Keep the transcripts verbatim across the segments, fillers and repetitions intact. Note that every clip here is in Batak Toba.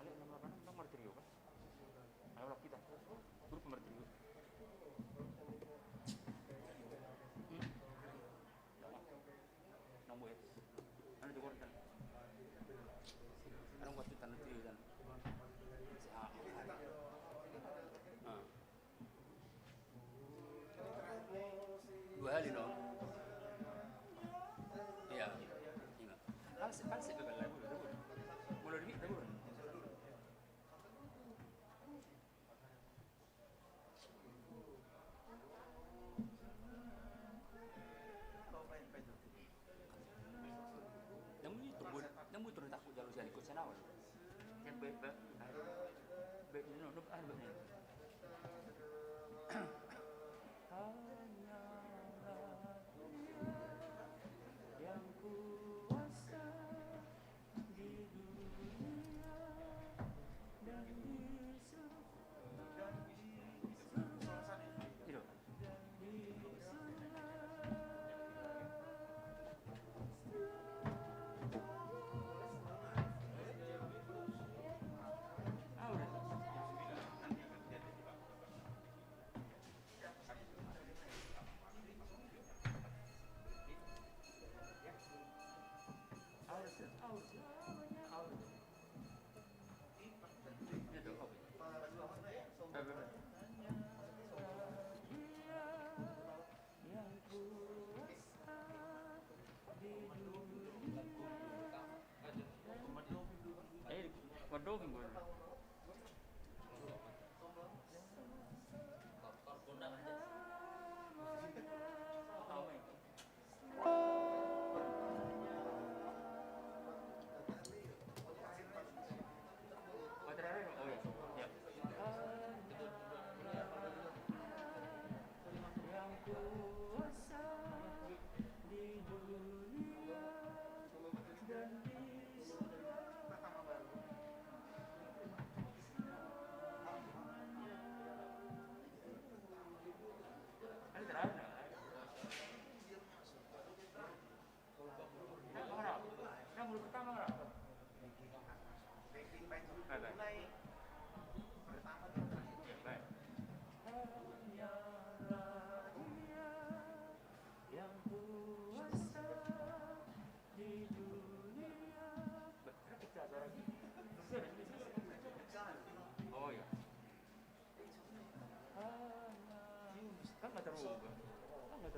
Alek enam delapan enam, Bang, martirio, Bang. Ayo, Bang, kita. Grup martirio. Hmm. Nang boya. Anu, jogor, kan. Anu, buat kita, martirio, kan. Ah. Ah. Dua hali, no? Iya. Iya. Pansek, pansek, gagal lagu, lagu. Mulai demi lagu. Namun itu, namun itu, takut jalo sian ikut sanawan. Yang baik, baik, baik, no, no, ah, baik, no. Hanyalah Dia yang kuasa di dunia dan di surga. Iya. Oh, iya. Kan nggak terubah. Kan nggak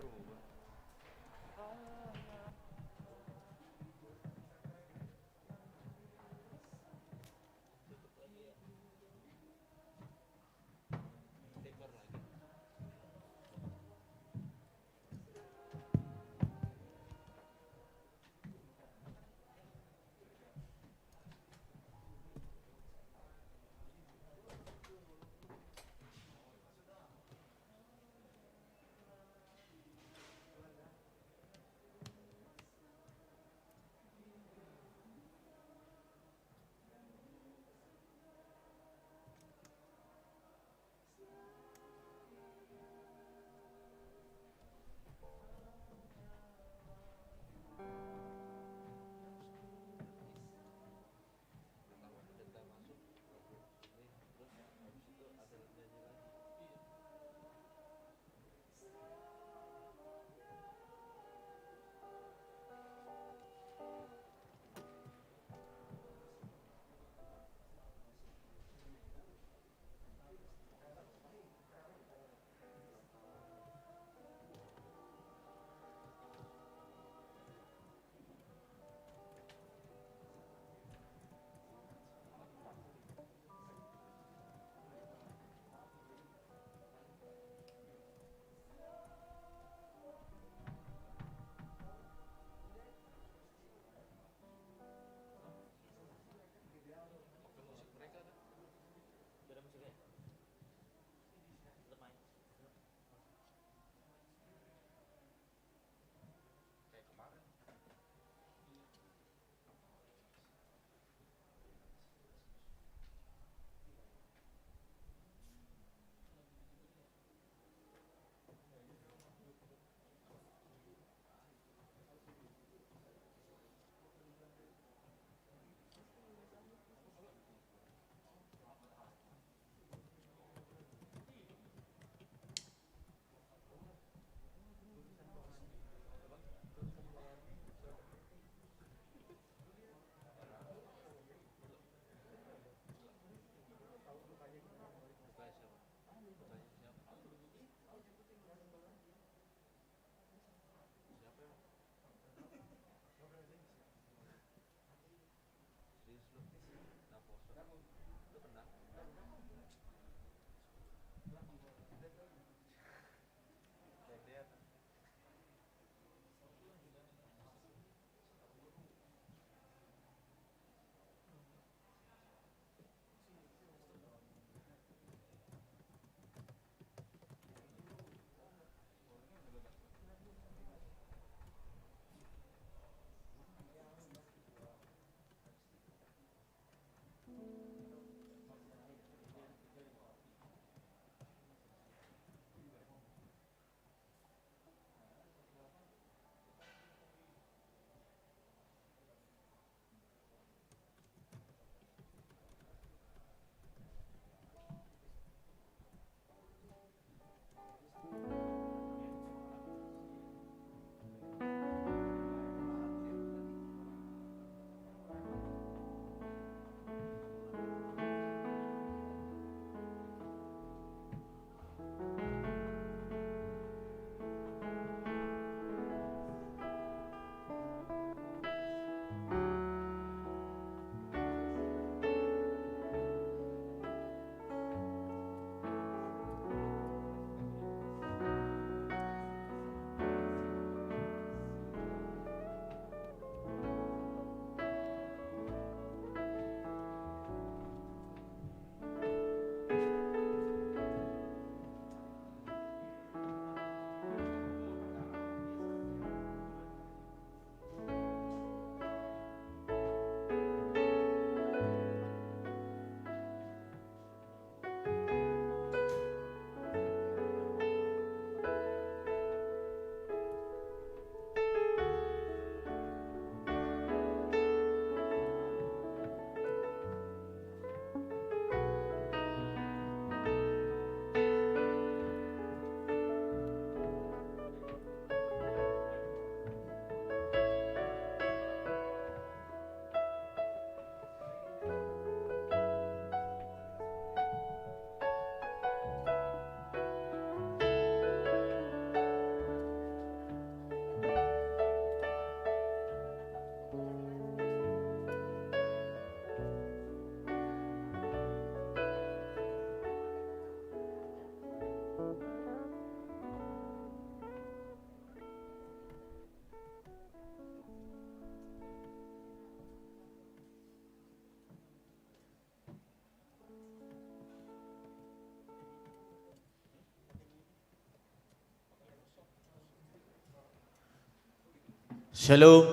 Shalom.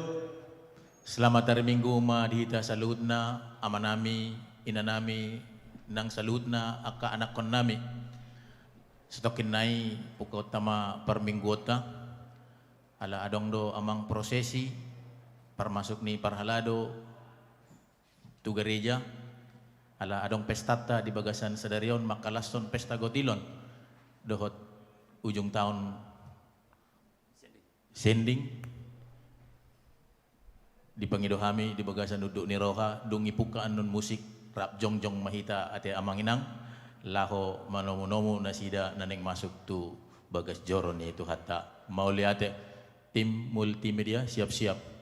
Selamat hari Minggu ma di hita saluhutna, amanami, inanami, nang saluhutna angka anakkonnami. Satongkin nai pungkaonta ma parmingguonta. Ala adong do amang prosesi parmasuk ni parhalado tu gareja, ala adong pestanta di bagasan sadari on mangkalashon pesta gotilon dohot ujung taon sending. Dipangido hami di bagasan unduk ni roha, dung i pungka annon musik, rap jongjong ma hita ate amang inang, laho manomunomu nasida na naeng masuk tu bagas joro ni Tuhanta. Mauliate. Tim multimedia siap-siap.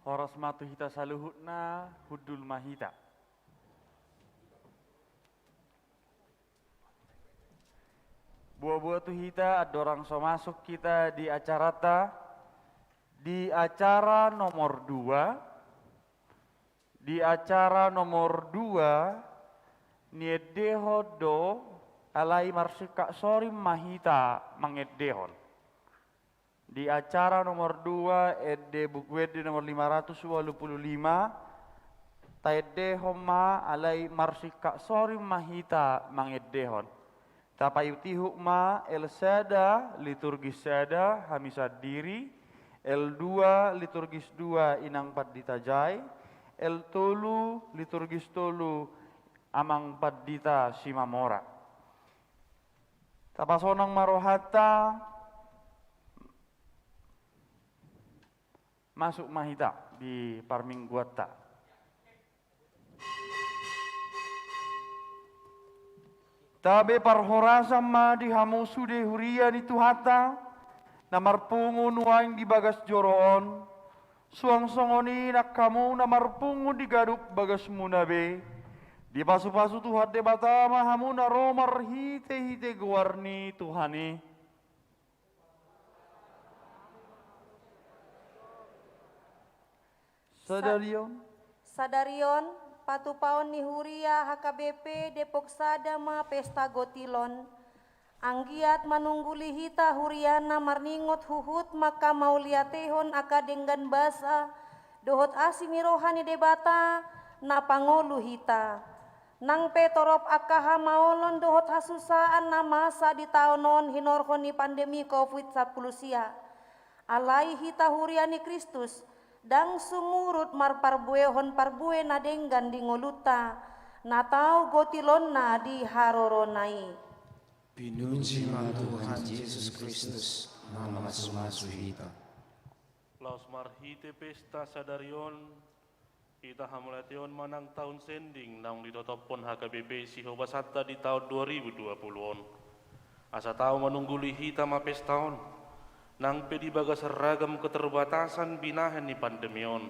Horas ma tu hita saluhutna, hundul ma hita. Boa-boa tu hita, andorang so masuk hita di acaranta, di acara nomor dua, di acara nomor dua, niendehon do, alai marsingkat soring ma hita mangendehon. Di acara nomor dua, ende Buku Ende nomor lima ratus walu pulu lima, taendehon ma alai marsingkat soring ma hita mangendehon. Tapaihut-ihut ma, L sada, liturgis sada, hami sandiri, L dua, liturgis dua, Inang Pandita Jai, L tolu, liturgis tolu, Amang Pandita Simamora. Tapasonang ma rohanta, masuk ma hita di parmingguanta. Tabe parhorasan ma di hamu sude huria ni Tuhanta, na marpungu nuaeng di bagas joro on, suang songon i nang hamu na marpungu di ganup bagasmuna be, dipasu-pasu Tuhan Debata ma hamu na ro marhite-hite goar ni Tuhan i. Sadari on. Sadari on, patupaon ni huria H K B P Depok Sada ma pesta gotilon. Anggiat manungguli hita huriana marningot huhut mangkamauliatehon angka denggan basa dohot asi ni roha ni Debata na pangolu hita. Nang pe torop angka hamaolon dohot hasusaan na masa di taon on hinorhon ni pandemi covid sampulu sia, alai hita huria ni Kristus ndang sumurut marparbuehon parbue na denggan di ngolunta, na tau gotilonna di harorona i. Pinuji ma Tuhan Jesus Kristus, na mamasu-masu hita. Laos marhite pesta sadari on, hita hamauliateon ma nang taon sending naung ditotophon H K B P sihobasanta di taon dua ribu dua pulu on. Asa tau manungguli hita ma pesta on, nang pe di bagasan ragam keterbatasan binahen ni pandemi on.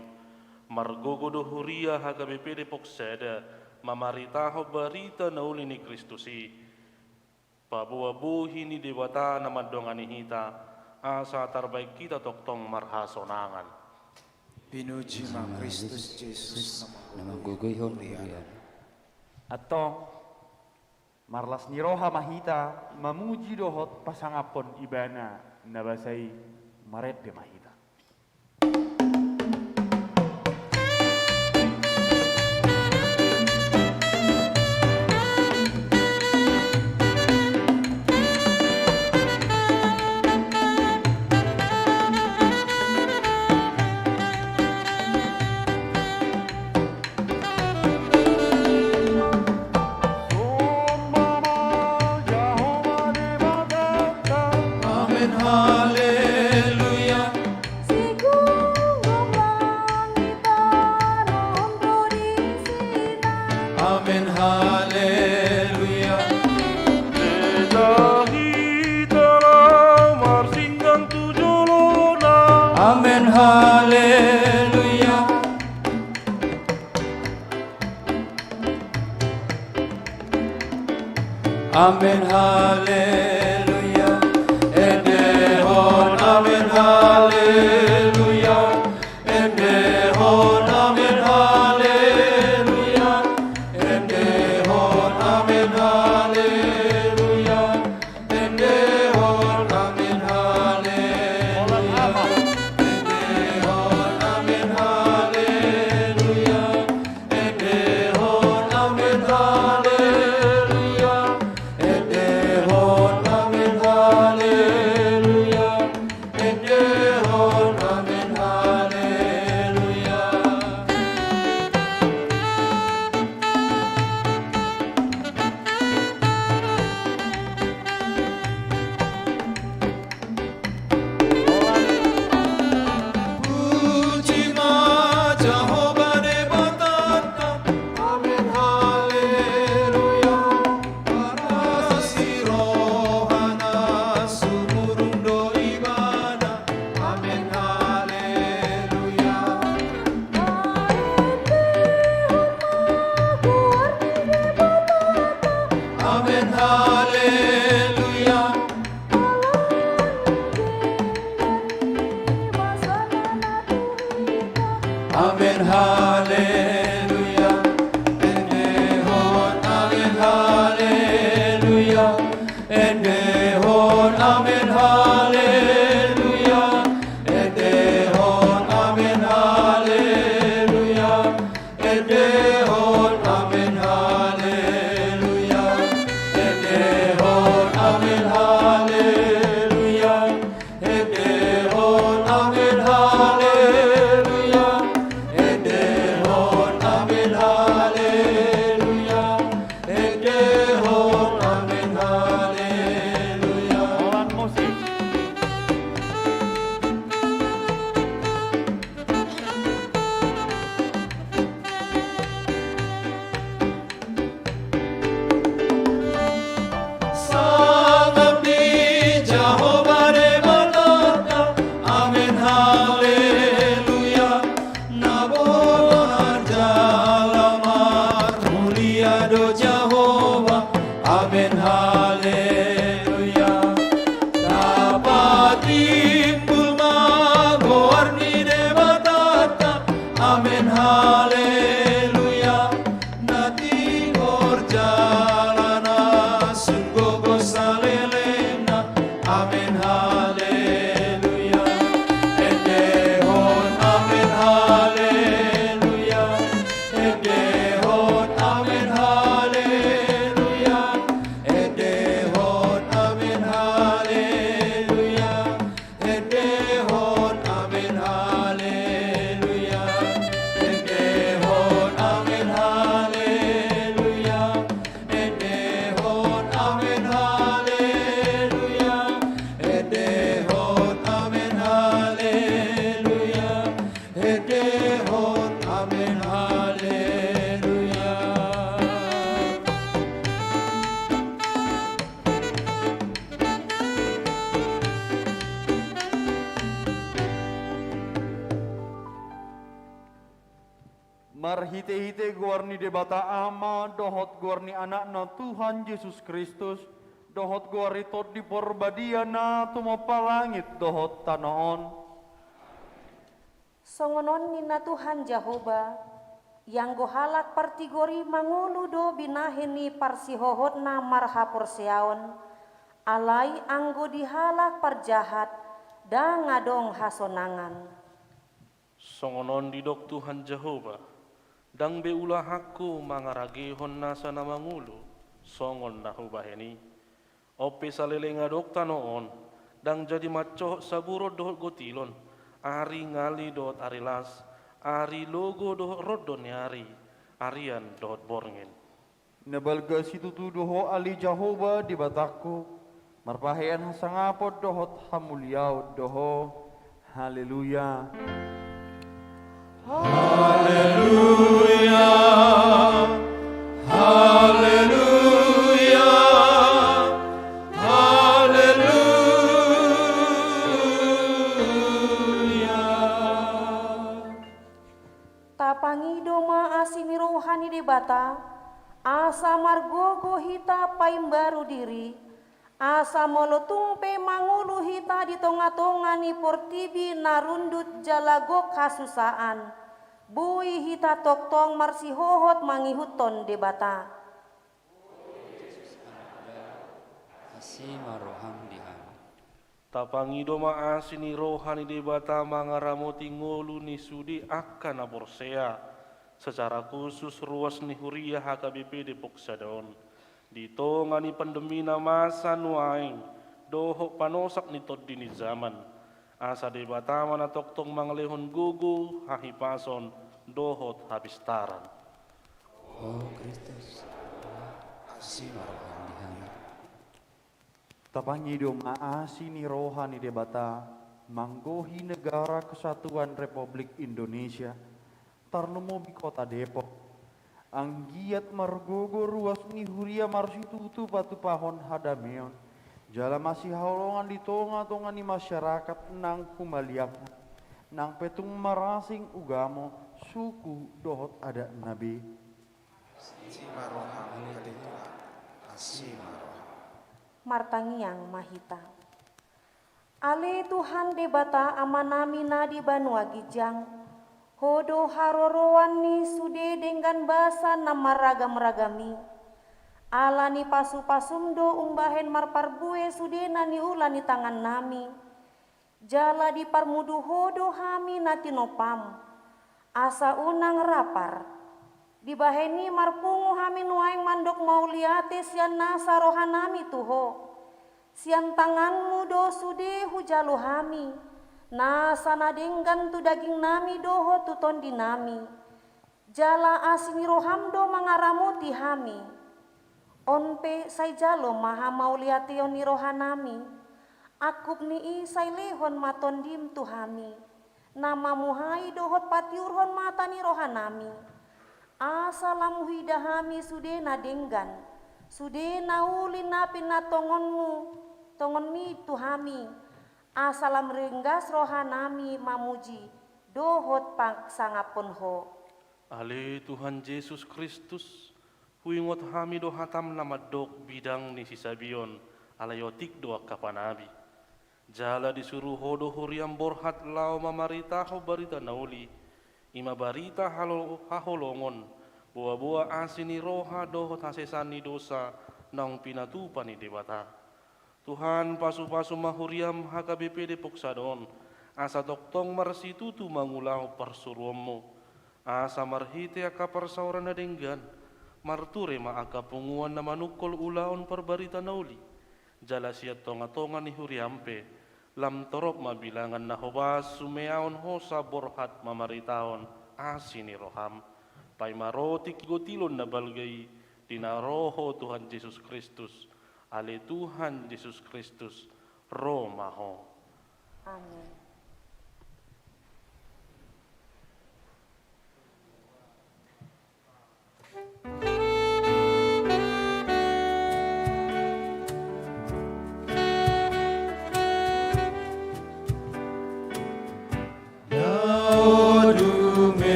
Margogo do huria H K B P Depok Sada mamaritahon barita na uli ni Kristus i. Paboa bohi ni Debata na mandongani hita, asa tarbahen hita tongtong marhasonangan. Pinuji ma Kristus Jesus na manggogoihon huria. Antong, marlas ni roha ma hita mamuji dohot pasangaphon Ibana na basa i. Marende ma hita. Amen, haleluya. Sigugum langit tano on ro di sinan. Amen, haleluya. Eda hita laho marsinggang tu jolona. Amen, haleluya. Amen, haleluya. Endehon, amen, haleluya. Endehon, amen, haleluya. Endehon, amen, haleluya. Endehon, amen, haleluya. Endehon, amen, haleluya. Endehon, amen, haleluya. Endehon, amen, Marhite-hite goar ni Debata Ama, dohot goar ni Anakna Tuhan Jesus Kristus, dohot goar ni Tondi Parbadia na tumompa langit dohot tano on. Songon on ninna Tuhan Jahowa, ianggo halak partigor i mangolu do binahen ni parsihohotna marhaporseaon, alai anggo di halak parjahat ndang adong hasonangan. Songon on didok Tuhan Jahowa, ndang be ulahanku mangaragehon nasa na mangolu, songon na hubahen i. On pe saleleng adong tano on, ndang jadi mansohot saburon dohot gotilon, ari ngali dohot ari las, ari logo dohot rondo ni ari, arian dohot borngin. Na balga situtu do ho ale Jahowa Debatangku, marpahean hasangapon dohot hamuliaon do ho. Haleluya. Haleluya. Haleluya. Haleluya. Tapangido ma asi ni roha ni Debata, asa margogo hita paimbaru diri, asa molo tung pe mangolu hita di tonga-tonga ni portibi na rundut jala gok hasusaan, boi hita tongtong marsihohot mangihuthon Debata. Asi ma roham di hami. Tapangido ma asi ni roha ni Debata mangaramoti ngolu ni sude angka na porsea, secara khusus ruas ni huria H K B P Depok Sada on. Di tonga ni pandemi na masa nuaeng, dohot panosak ni tondi ni zaman. Asa Debata ma na tongtong mangalehon gogo, hahipason, dohot hapistaran. O Kristus, asi ma roham di hami. Tapangido ma asi ni roha ni Debata, manggohi Negara Kesatuan Republik Indonesia, tarlumobi Kota Depok. Anggiat margogo ruas ni huria marsitutu patupahon hadameon, jala masihaholongan di tonga-tonga ni masyarakat nang humaliangna, nang pe tung marasing ugamo, suku dohot adatna be. Asi ma roham, ale Tuhan, asi ma roham. Martangiang ma hita. Ale Tuhan Debata Amanami na di banua ginjang, Ho do haroroan ni sude denggan basa na marragam-ragam i. Ala ni pasu-pasum do umbahen marparbue sude na niula ni tangannami. Jala diparmudu Ho do hami na tinompam, asa unang rapar. Dibahen i marpungu hami nuaeng mandok mauliate sian nasa rohanami tu Ho. Sian tanganmu do sude hujalo hami, nasa na denggan tu dagingnami dohot tu tondinami. Jala asi ni roham do mangaramoti hami. On pe sai jalo ma hamauliateon ni rohanami. Angkup ni i sai lehon ma tondim tu hami, na mamuhai dohot patiurhon mata ni rohanami. Asa lam huida hami sude na denggan, sude na uli na pinatongonmu, tongonmi tu hami, asa lam ringgas rohanami mamuji dohot pasangaphon Ho. Ale Tuhan Jesus Kristus, huingot hami do hatam na mandok bidang ni sisabion, alai otik do angka panabi. Jala disuru Ho do huriam borhat laho mamaritahon barita na uli, i ma barita halo-, haholongon, boa-boa asi ni roha dohot hasesaan ni dosa naung pinatupa ni Debata. Tuhan, pasu-pasu ma huriam H K B P Depok Sada on, asa tongtong marsitutu mangulahon parsuruonmu, asa marhite angka parsaoran na denggan, marture ma angka punguan na manungkol ulaon parbarita na uli, jala sian tonga-tonga ni huriam pe, lam torop ma bilangan na hobas sumeaon hosa borhat mamaritahon asi ni roham. Paima ro tingki gotilon na balga i, di na ro Ho Tuhan Jesus Kristus, ale Tuhan Jesus Kristus, ro ma Ho. Amin.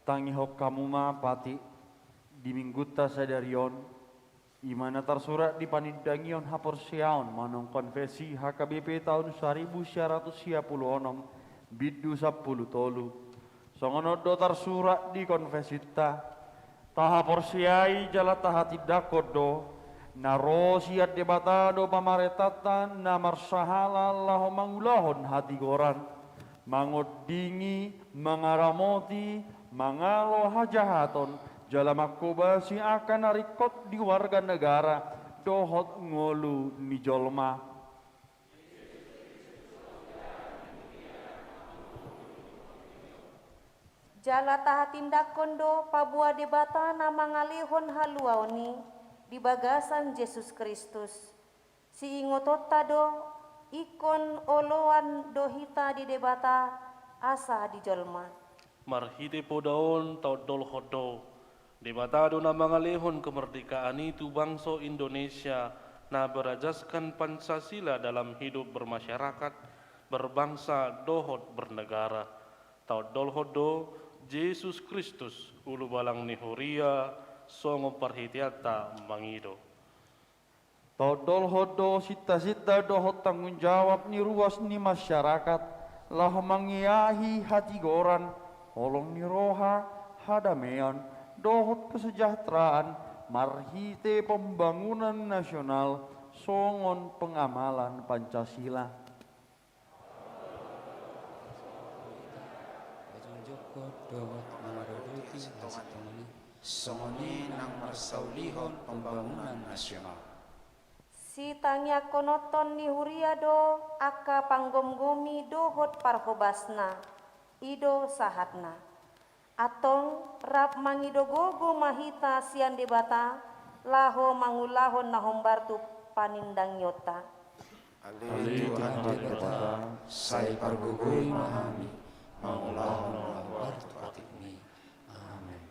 Tangihon hamu ma patik di minggunta sadari on, i ma na tarsurat di panindangion haporseaon manang konfesi H K B P taon saribu sia ratus sia pulu onom, bindu sampulu tolu. Songon on do tarsurat di konfesinta. Tahaporseai jala tahatindangkon do, na ro sian Debata do pamarentanta na marsahala laho mangulahon hatigoran, mangondingi, mangaramoti, mangalo hajahaton, jala manghobasi angka na ringkot di warga negara dohot ngolu ni jolma. Jala tahatindangkon do paboa Debata na mangalehon haluaon i di bagasan Jesus Kristus. Siingotonta do, ingkon oloan do hita di Debata asa di jolma. Marhite poda on taondolhon do, Debata do na mangalehon kemerdekaan i tu bangso Indonesia na berajaskan Pancasila dalam hidup bermasyarakat, berbangsa dohot bernegara. Taondolhon do, Jesus Kristus, ulubalang ni huria, songon parhiteanta mangido. Taondolhon do sintasinta dohot tanggung jawab ni ruas ni masyarakat, laho mangeahi hatigoran, holong ni roha, hadameon, dohot kesejahteraan, marhite pembangunan nasional, songon pengamalan Pancasila. Pajongjongkon dohot mangaradoti na sintongan i, songon i nang marsaulihon pembangunan nasional. Sitangiangkononton ni huria do angka panggomgomi dohot parhobasna, i do sahatna. Antong, rap mangido gogo ma hita sian Debata, laho mangulahon na hombar tu panindangionta. Ale Tuhan Debata, sai pargogoi ma hami, mangulahon na hombar tu patikMi. Amen.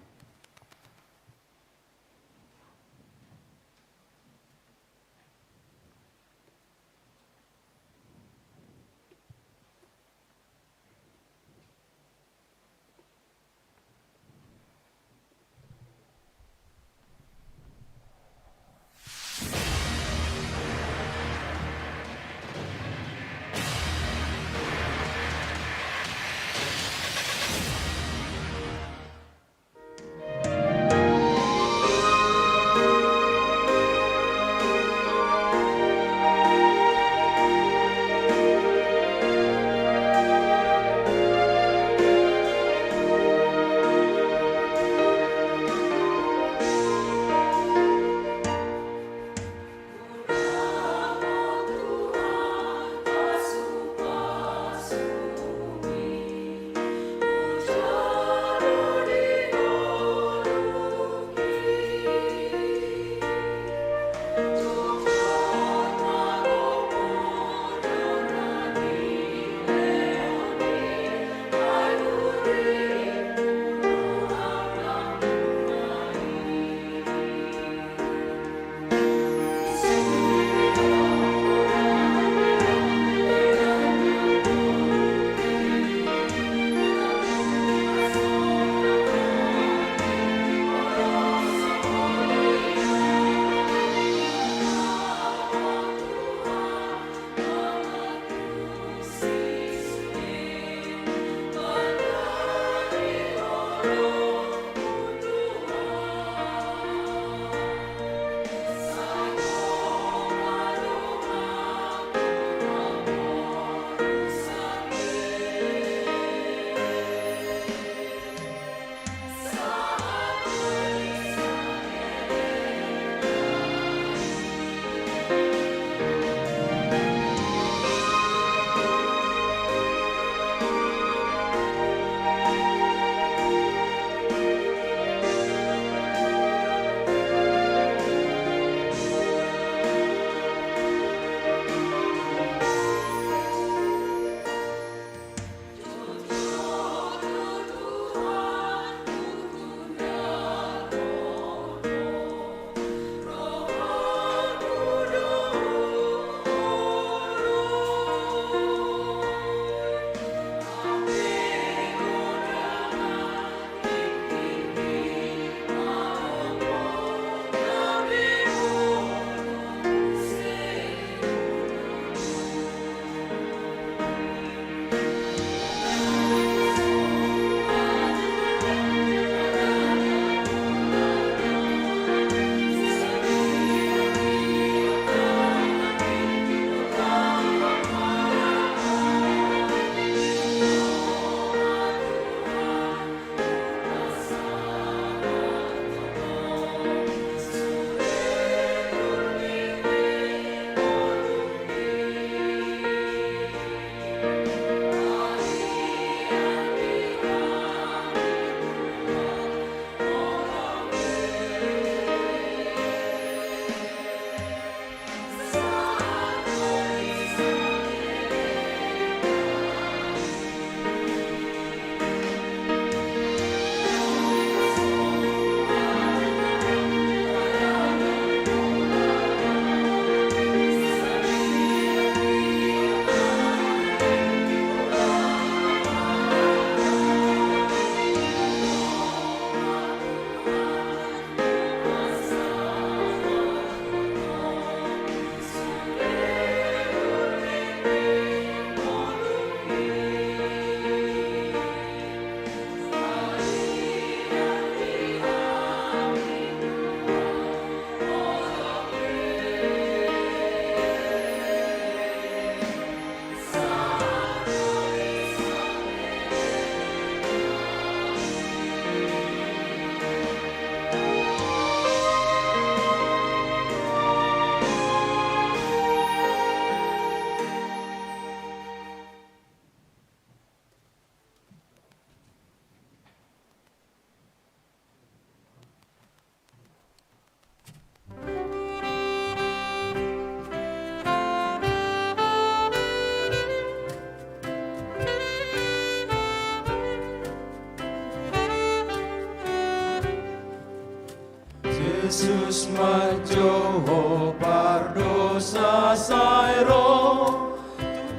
Jesus manjou ho pardosa sai ro,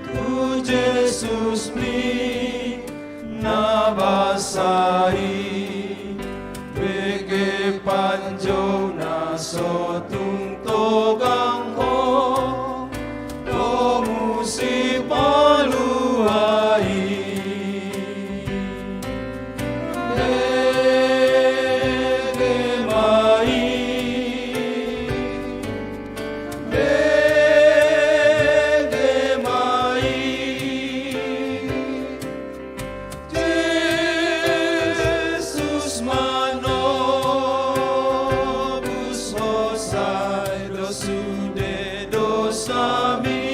tu Jesusmi na basa i, bege panjou na so tung togang ho, domu sipalua i. Bege ma i, bege ma i. Jesus manobus ho sai do sude dosami.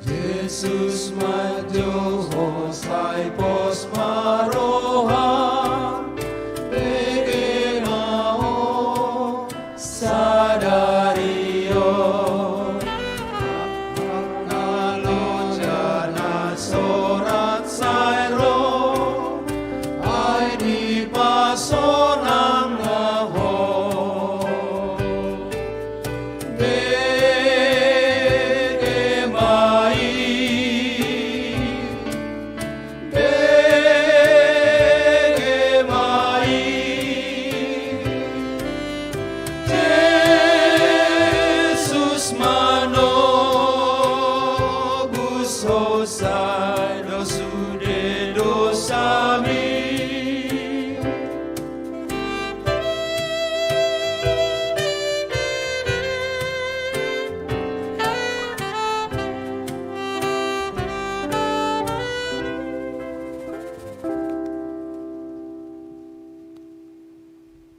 Jesus manjou ho sai pos ma roham, bege ma ho sadari on. Angka loja na sorat sai ro, ai dipasonang ma ho. Bege ma i, bege ma i. Jesus manobus ho sai do sude dosami.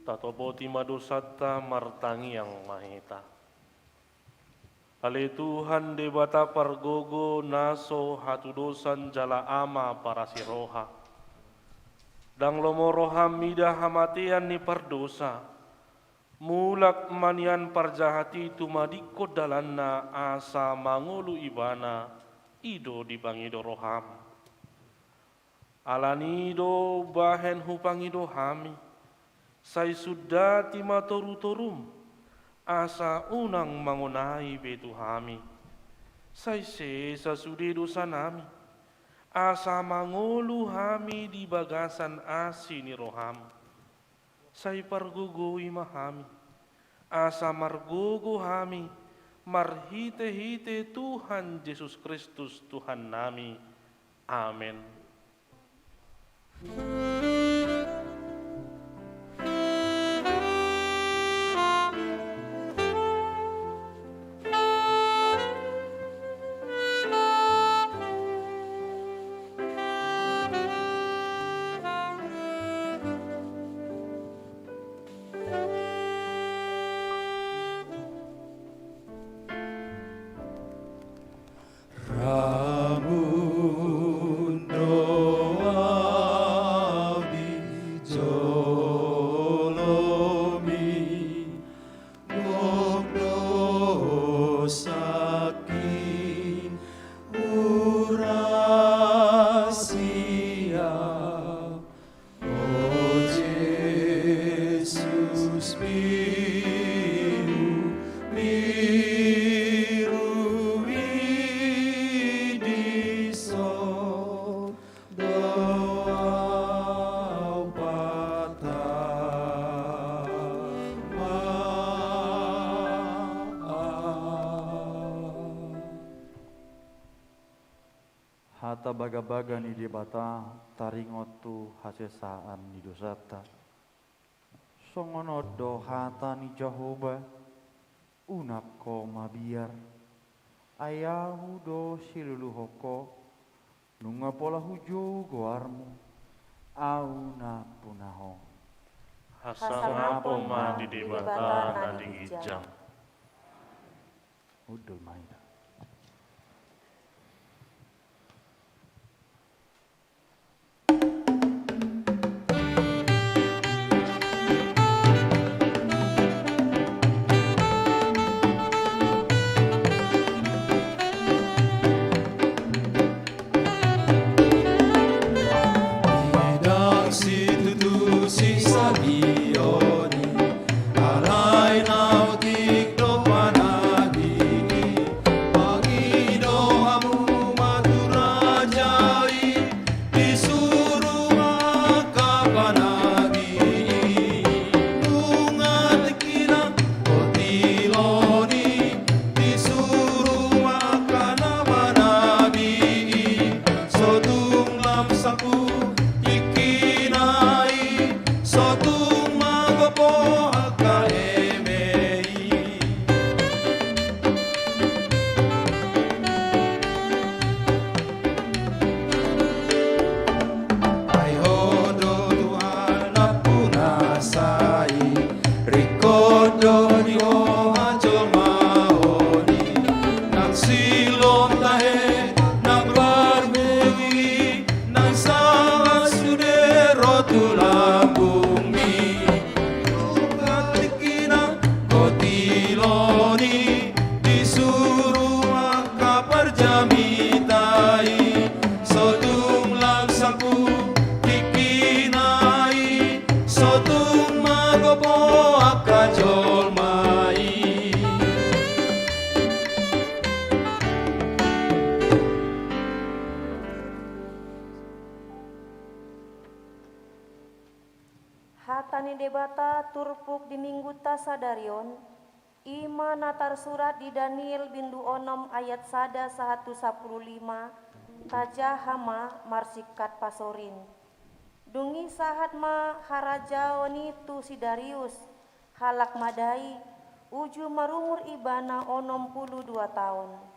Tatopoti ma dosanta, martangiang ma hita. Ale Tuhan Debata pargogo na so hatudosan jala Ama parasi roha. Ndang lomo roham mida hamatean ni pardosa. Mulak ma nian parjahat i tumadingkon dalanna asa mangolu ibana, i do dipangido roham. Alani i do bahen hupangido hami, sai sundati ma torutorum, asa unang mangonai be tu hami. Sai sesa sude dosanami, asa mangolu hami di bagasan asi ni roham. Sai pargogoi ma hami, asa margogo hami marhitehite Tuhan Jesus Kristus Tuhannami. Amen. Ramun do au di jolomi, gok do sangking urasi au. O Jesus, biru, biru i dison do au patama. Hata bagabaga ni Debata taringot tu hasesaan ni dosanta. Songon on do hata ni Jahowa: Unang ho mabiar, ai Ahu do siluluhon ho, nunga pola hujou goarmu, Ahu nampuna ho. Hasangapon ma di Debata na di ginjang. Hundul ma hita. Hata ni Debata turpuk di minggunta sadari on, i ma na tarsurat di Daniel bindu onom ayat sada sahat tu sampulu lima, tajaha ma marsingkat pasorin. Dung i sahat ma harajaon i tu si Darius, halak Madai, uju marumur ibana onom pulu dua taon.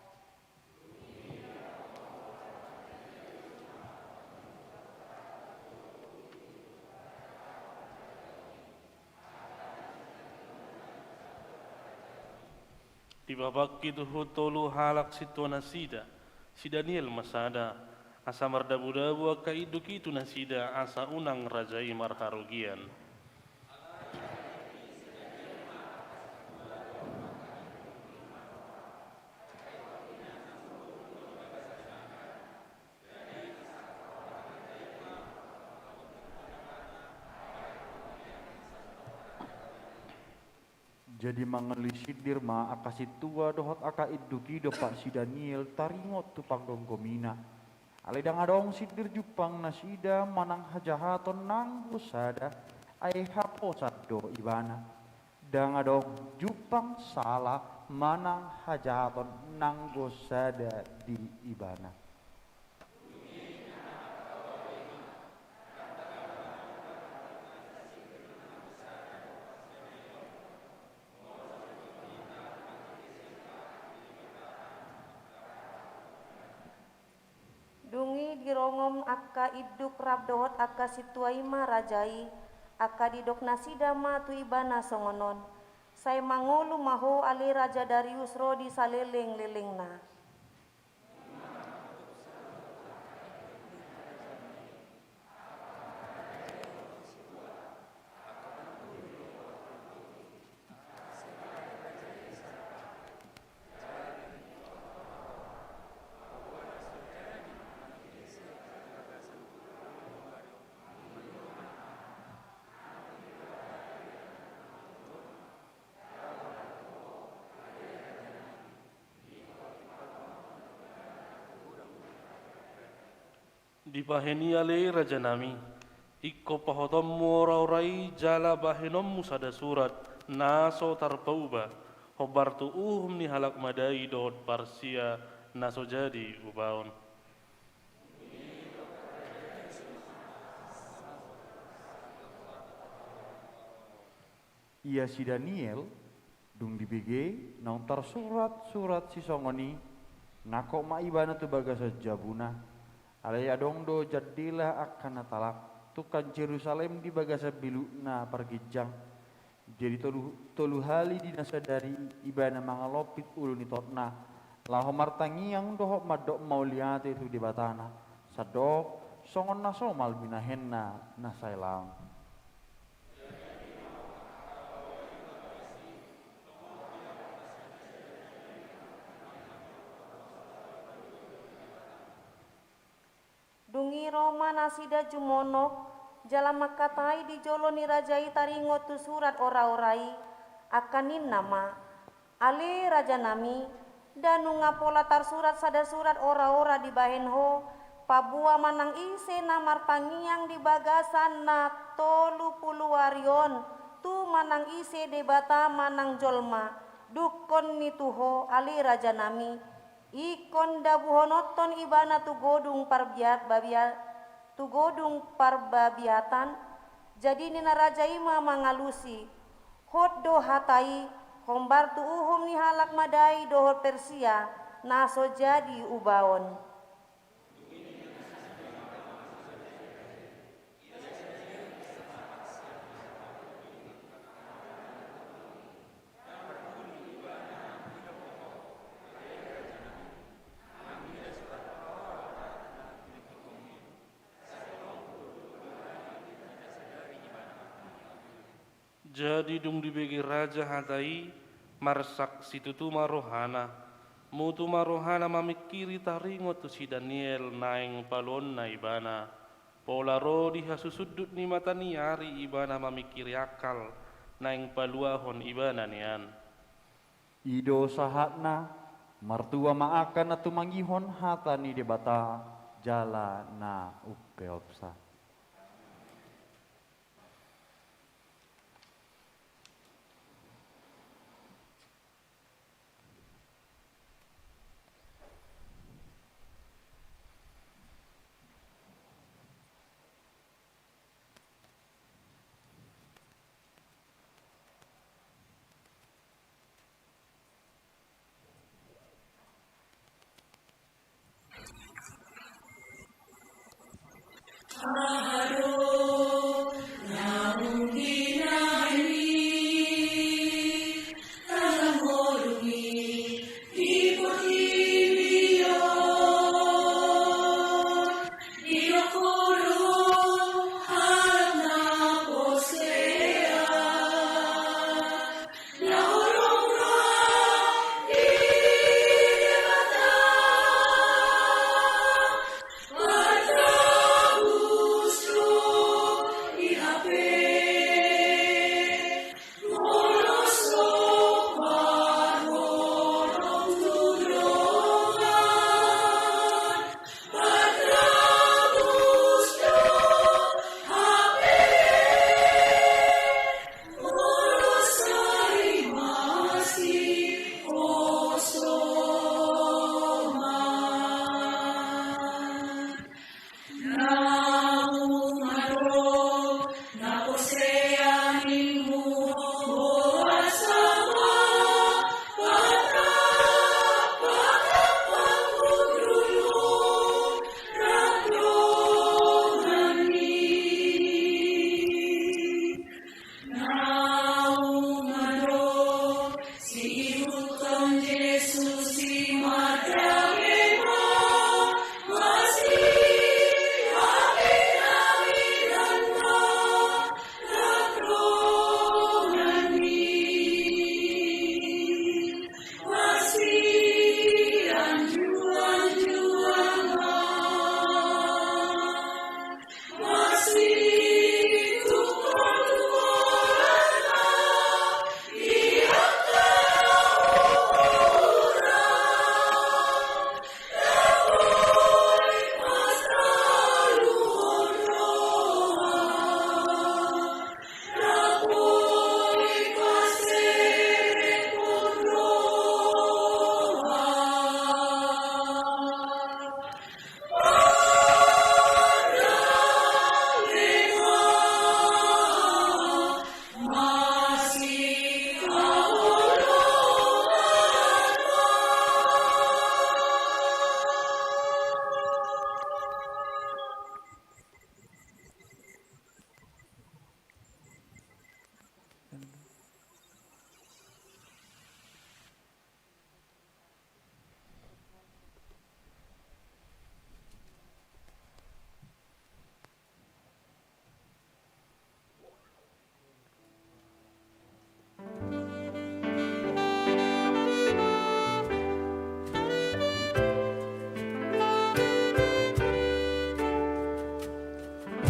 Dipabangkit tu tolu halak sintua nasida, si Daniel ma sada, asa mardabudabu angka induk i tu nasida, asa unang raja i marharugian. Jadi mangalului sindir ma angka sintua dohot angka induk i dompak si Daniel taringot tu panggomgomina. Alai ndang adong sindir jumpang nasida manang hajahaton nanggo sada, ai haposan do ibana. Ndang adong jumpang sala manang hajahaton nanggo sada di ibana. Dung i dirongom angka induk rap dohot angka sintua i ma raja i, angka didok nasida ma tu ibana songon on: Sai mangolu ma ho ale Raja Darius ro di salelenglelengna. Dibahen i ale rajanami, ingkon pahotonmu ora-ora i jala bahenonmu sada surat na so tarpauba, hombar tu uhum ni halak Madai dohot Parsia na so jadi ubaon. Ia si Daniel, dung dibege naung tarsurat surat sisongon i, nangkok ma ibana tu bagasan jabuna. Alai adong do jandela angka na talak tungkan Jerusalem di bagasan bilukna parginjang. Jadi tolu, tolu hali di na sadari ibana mangalompit ulu ni totna, laho martangiang dohot mandok mauliate tu Debatana, sandok songon na somal binahenna na sai laon. Dung i ro ma nasida jumonok, jala mangkatai di jolo ni raja i taringot tu surat ora-ora i, angka ninna ma: Ale rajanami, nda nunga pola tarsurat sada surat ora-ora dibahen ho, paboa manang ise na martangiang di bagasan na tolu pulu ari on, tu manang ise debata manang jolma, dungkon ni tu ho, ale rajanami, ingkon dabuhononton ibana tu godung parbiat-, babia-, tu godung parbabiatan. Jadi ninna raja i ma mangalusi: Hot do hata i, hombar tu uhum ni halak Madai dohot Persia, na so jadi ubaon. Jadi dung dibege raja hata i, marsak situtu ma rohana. Mutu ma rohana mamingkiri taringot tu si Daniel naeng paluonna ibana. Pola ro di hasusundut ni mata ni ari ibana mamingkiri angkal naeng paluahon ibana nian. I do sahatna, martua ma angka na tumangihon hata ni Debata jala na umpeopsa. Aha do naung binahen i, talang ngolu ni portibi on, didok ho do halak na porsea, na holong roha ni Debata, partabus do i hape, molo so parholong tu dongan, partabus do hape. Naung adong siihuthon Jesus i mardame ma, masihapihapian ma rap dongan i, masianjuanjuan ma.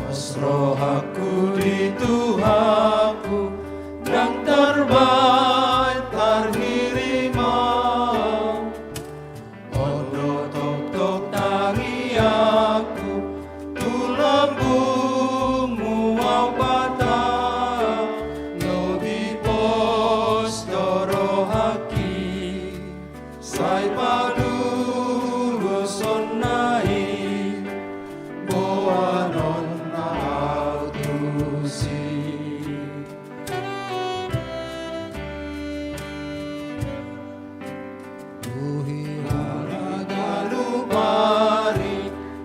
Pos rohangku di Tuhanku, ndang tarbaen tarhirim au. On do tongtong tangiangku tu lambungmu Amanta, lobi pos do rohangki. Sai palulusonna i boanonna au tusi. Tu hira na galu bari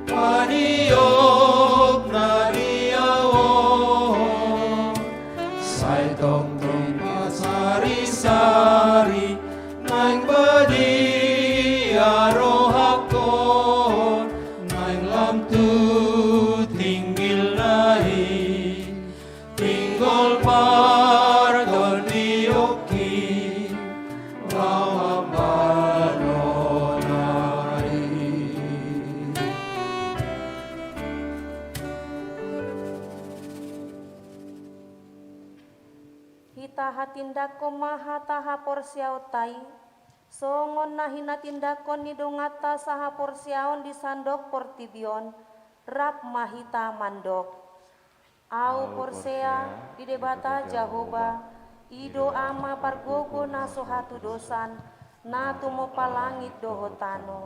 paniop na di au on, sai tongtong pasarisari. Naeng badia rohangkon, naeng lam tu tinggilna i, pinggol partondionki, laho mambanona i. Hita hatindangkon ma hata haporseaonta i, songon na hinatindangkon ni donganta sahaporseaon di sandok portibi on, rap ma hita mandok. Au porsea di Debata Jahowa, i do Ama pargogo na so hatudosan, na tumompa langit dohot tano.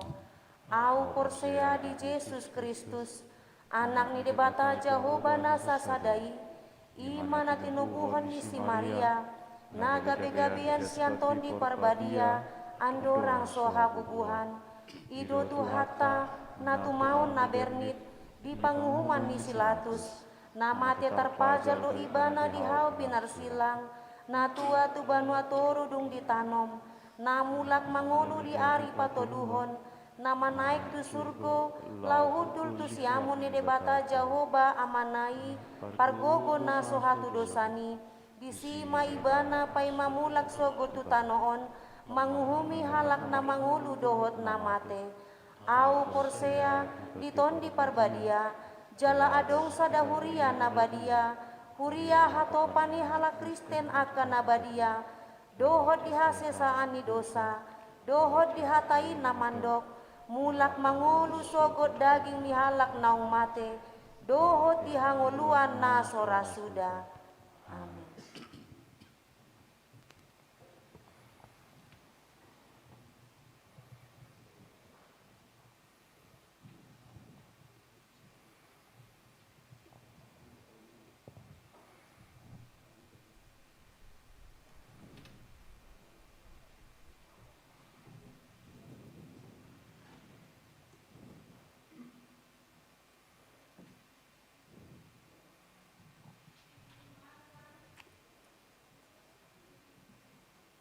Au porsea di Jesus Kristus, Anak ni Debata Jahowa na sasada i, i ma na tinubuhon ni si Maria, na gabegabean sian Tondi Parbadia, andorang so habubuhan. I do Tuhanta, na tumaon na bernit, Di panguhuman ni si Latus, na mate tarpajal do ibana di hau pinarsilang, na tua tu banua toru dung ditanom, na mulak mangolu di ari patoluhon, na manaek tu surgo, laho hundul tu siamun ni Debata Jahowa Amana i, pargogo na so hatudosan i, disi ma ibana paima mulak sogot tu tano on, manguhumi halak na mangolu dohot na mate. Ahu porsea di Tondi Parbadia, jala adong sada huria na badia, huria hatopan ni halak Kristen angka na badia, dohot di hasesaan ni dosa, dohot di hata i na mandok, mulak mangolu sogot daging ni halak naung mate, dohot di hangoluan na so ra suda. Amin.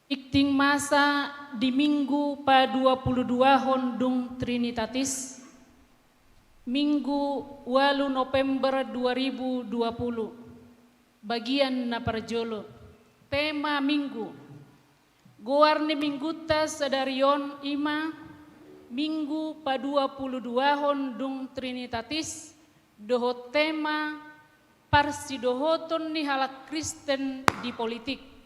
Tingting masa di Minggu paduapuluduahon dung Trinitatis, Minggu ualu Nopember dua ribu dua puluh. Bagian na parjolo. Tema Minggu. Goar ni Minggunta sadari on i ma Minggu paduapuluduahon dung Trinitatis, dohot tema parsidohoton ni halak Kristen di politik.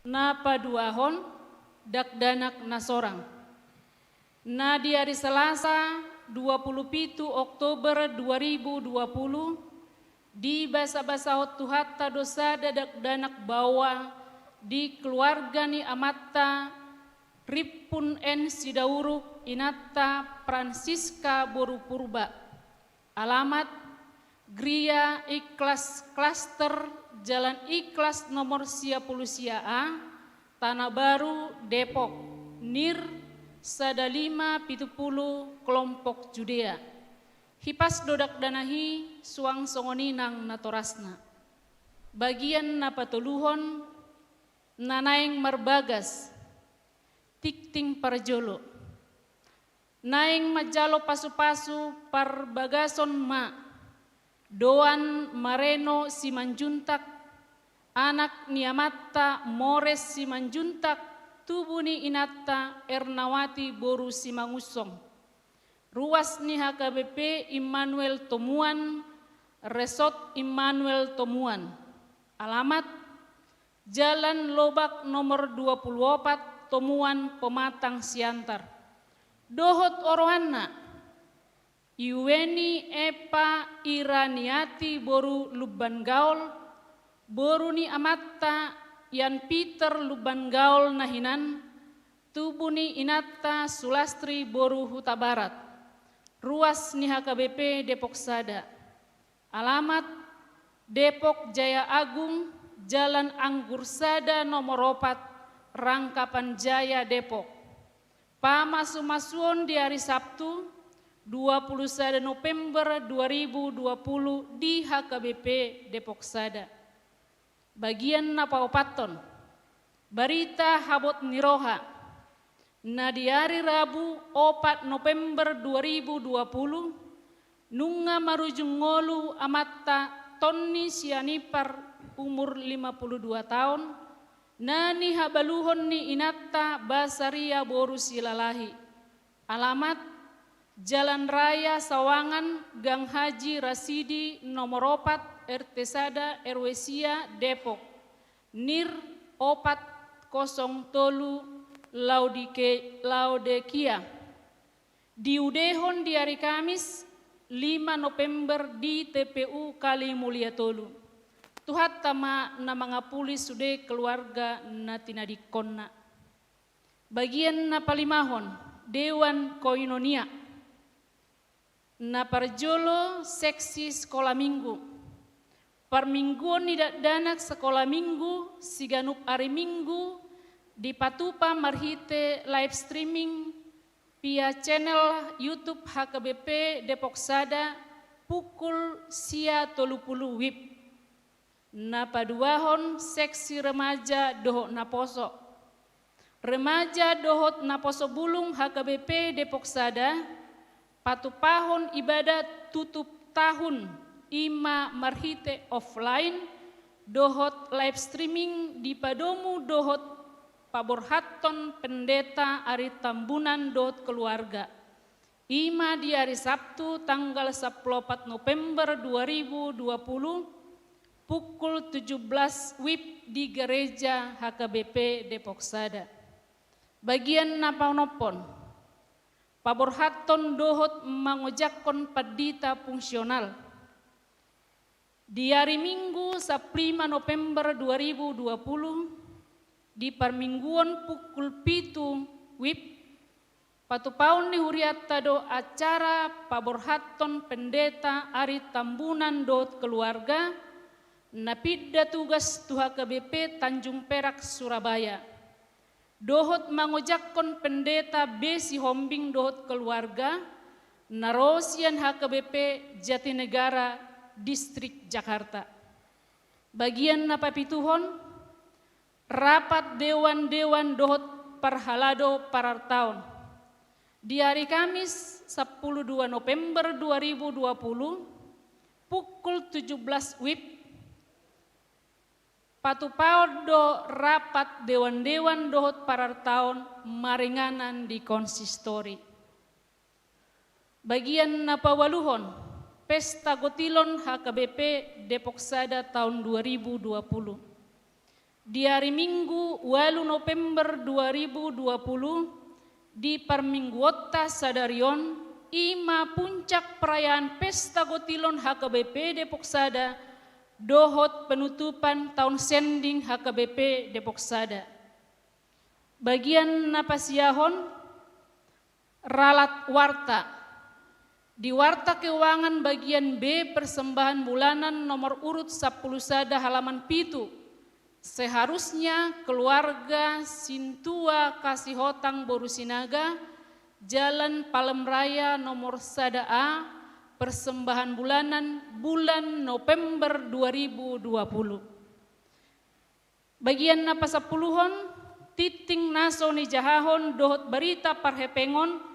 Na paduahon, dakdanak na sorang. Na di ari Salasa, dua puluh pitu Oktober dua ribu dua puluh, dibasabasahon Tuhanta do sada dakdanak baoa di keluarga ni amanta Rimpun N Sidauruk, inanta Francisca boru Purba. Alamat: Gria Ikhlas Klaster, Jalan Ikhlas nomor sia pulu sia A, Tanah Baru, Depok, nir sada lima pitu pulu, kelompok Judea. Hipas do dakdanak i, suang songon i nang natorasna. Bagian na patoluhon, na naeng marbagas. Tingting parjolo. Naeng manjalo pasupasu parbagason ma Doan Mareno Simanjuntak, anak ni amanta Mores Simanjuntak, tubu ni inanta Ernawati boru Simangunsong. Ruas ni H K B P Immanuel Tomuan, Resort Immanuel Tomuan. Alamat: Jalan Lobak nomor dua puluh opat, Tomuan, Pematang Siantar. Dohot oroanna: Iueni Epa Iraniati boru Lumban Gaol, boru ni amanta Yan Peter Lumban Gaol na hinan, tubu ni inanta Sulastri boru Hutabarat. Ruas ni H K B P Depok Sada. Alamat: Depok Jaya Agung, Jalan Anggur Sada nomor opat, Rangkapan Jaya, Depok. Pamasumasuon di ari Sabtu, dua puluh sada Nopember dua ribu dua puluh, di H K B P Depok Sada. Bagian na paopathon. Barita habot ni roha. Na di ari Rabu, opat Nopember dua ribu dua puluh, nunga marujung ngolu amanta Tonni Sianipar, umur lima puluh dua taon, na nihabaluhon ni inanta Basaria boru Silalahi. Alamat: Jalan Raya Sawangan, Gang Haji Rasidi nomor opat, R T sada, R W sia, Depok. Nir opat kosong tolu, Laodike-, Laodikia. Diudehon di ari Kamis, lima Nopember, di T P U Kalimulia Tolu. Tuhanta ma na mangapuli sude keluarga na tinadingkonna. Bagian na palimahon, Dewan Koinonia. Na parjolo, seksi sekolah minggu. Parmingguon ni dakdanak sekolah minggu siganup ari Minggu dipatupa marhite live streaming via channel YouTube H K B P Depok Sada pukul sia tolu pulu WIB. Na paduahon seksi remaja dohot naposo. Remaja dohot naposo bulung H K B P Depok Sada patupahon ibadah tutup tahun, i ma marhite offline dohot live streaming di padomu dohot paborhathon Pendeta Ari Tambunan dohot keluarga. I ma di ari Sabtu tanggal sampulu opat November dua ribu dua pulu, pukul tujuh belas WIB di Gereja H K B P Depok Sada. Bagian na paonomhon, paborhathon dohot mangojakhon pandita fungsional. Di ari Minggu sampulu lima November dua ribu dua pulu, di parmingguon pukul pitu WIB, patupaon ni hurianta do acara paborhathon Pendeta Ari Tambunan dohot keluarga, na pinda tugas tu H K B P Tanjung Perak, Surabaya. Dohot mangojakhon Pendeta B Sihombing dohot keluarga, na ro sian H K B P Jatinegara, Distrik Jakarta. Bagian na papituhon, rapat dewan-dewan dohot parhalado parartaon. Di ari Kamis sampulu dua November dua ribu dua pulu, pukul tujuh belas WIB, patupaon do rapat dewan-dewan dohot parartaon maringanan di konsistori. Bagian na paualuhon, pesta gotilon H K B P Depok Sada taon dua ribu dua pulu. Di ari Minggu ualu November dua ribu dua pulu, di parmingguonta sadari on, i ma puncak perayaan pesta gotilon H K B P Depok Sada dohot penutupan taon sending H K B P Depok Sada. Bagian na pasiahon, ralat warta. Di warta keuangan bagian B persembahan bulanan nomor urut sampulu sada halaman pitu, seharusnya keluarga Sintua Kasihotang boru Sinaga, Jalan Palem Raya nomor sada A, persembahan bulanan bulan November dua ribu dua pulu. Bagian na pasampuluhon, tingting na so nijahahon dohot barita parhepengon,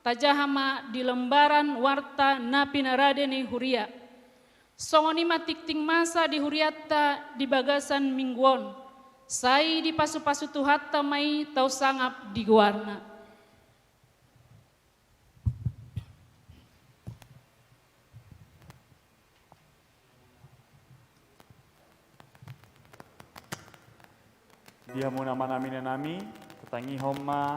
tajaha ma di lembaran warta na pinarade ni huria. Songon i ma tingting masa di hurianta di bagasan minggu on, sai dipasupasu Tuhanta ma i tau sangap di goarna. Di hamu na manami-nanami, tatangihon ma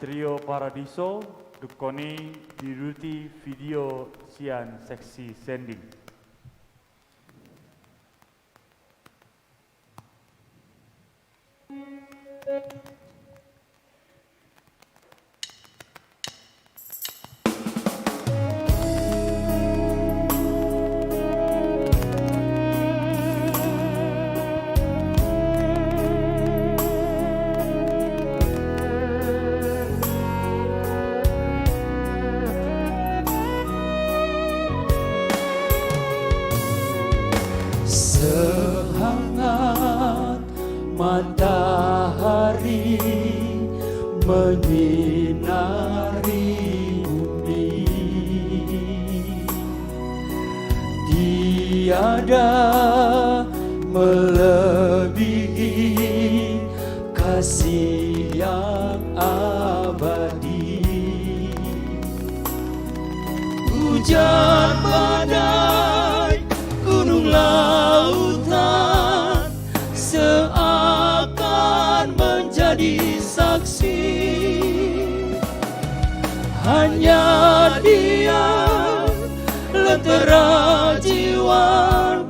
Trio Paradiso, dungkon i diuduti video sian seksi sending. Sehangat matahari menyinari bumi, tiada melebihi kasih yang abadi. Hujan badai, gunung lautan seakan menjadi saksi. Hanya Dia lentera jiwa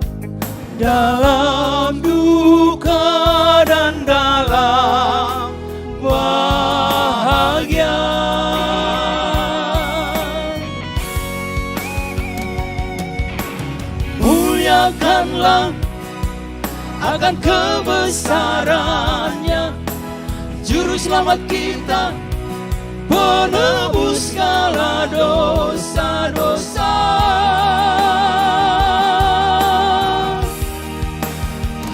dalam duka dan dalam bahagia. Muliakanlah akan kebesaran-Nya, Juru Selamat kita, Penebus segala dosa-dosa.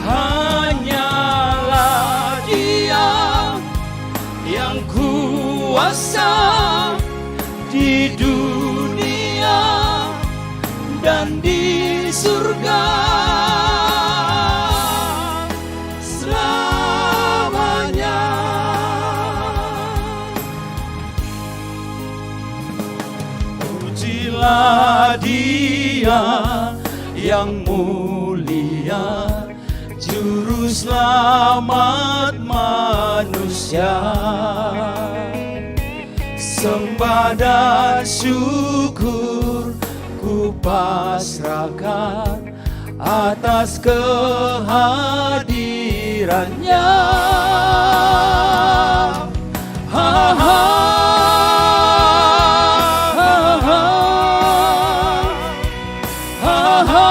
Hanyalah Dia yang kuasa di dunia dan di surga selamanya. Pujilah Dia yang mulia, Juru Selamat manusia. Sembah dan syukur kupasrahkan atas kehadiran-Nya. Ha, ha, ha, ha, ha, ha.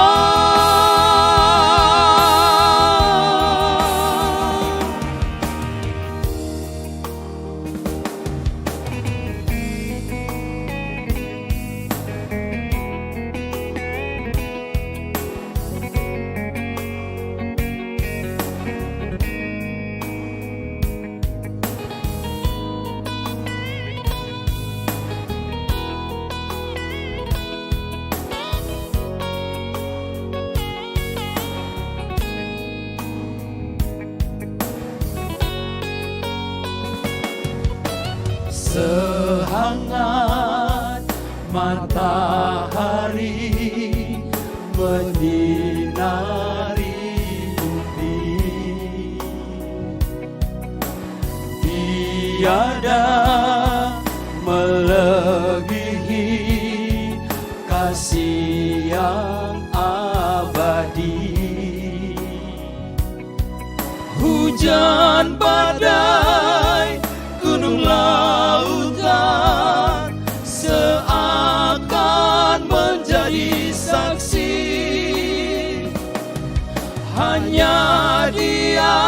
Sehangat matahari menyinari bumi, tiada melebihi kasih yang abadi. Hujan badai, gunung lautan seakan menjadi saksi. Hanya Dia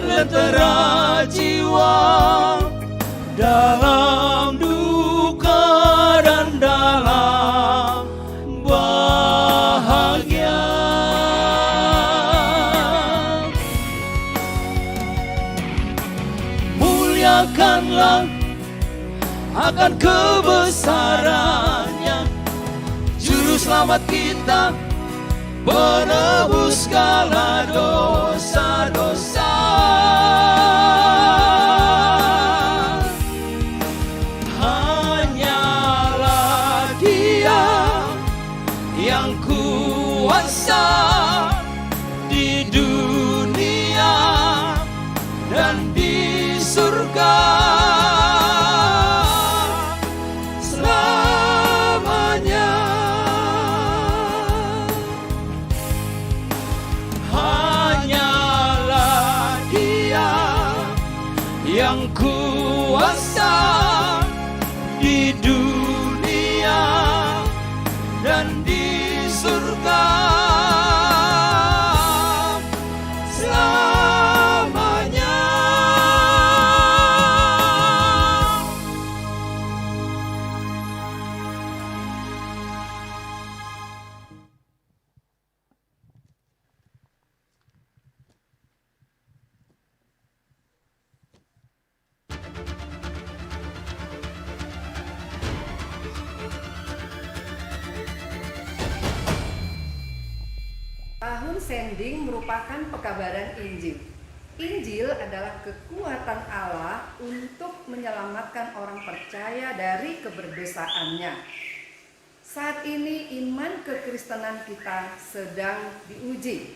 lentera jiwa dalam duka dan dalam bahagia. Muliakanlah akan kebesaran-Nya, Juru Selamat kita, penebus segala dosa-dosa. Hanyalah Dia yang kuasa di dunia dan di surga selamanya. Hanyalah Dia yang kuasa di dunia dan di surga selamanya. Tahun Sending merupakan pekabaran Injil. Injil adalah kekuatan Allah untuk menyelamatkan orang percaya dari keberdosaannya. Saat ini iman kekristenan kita sedang diuji.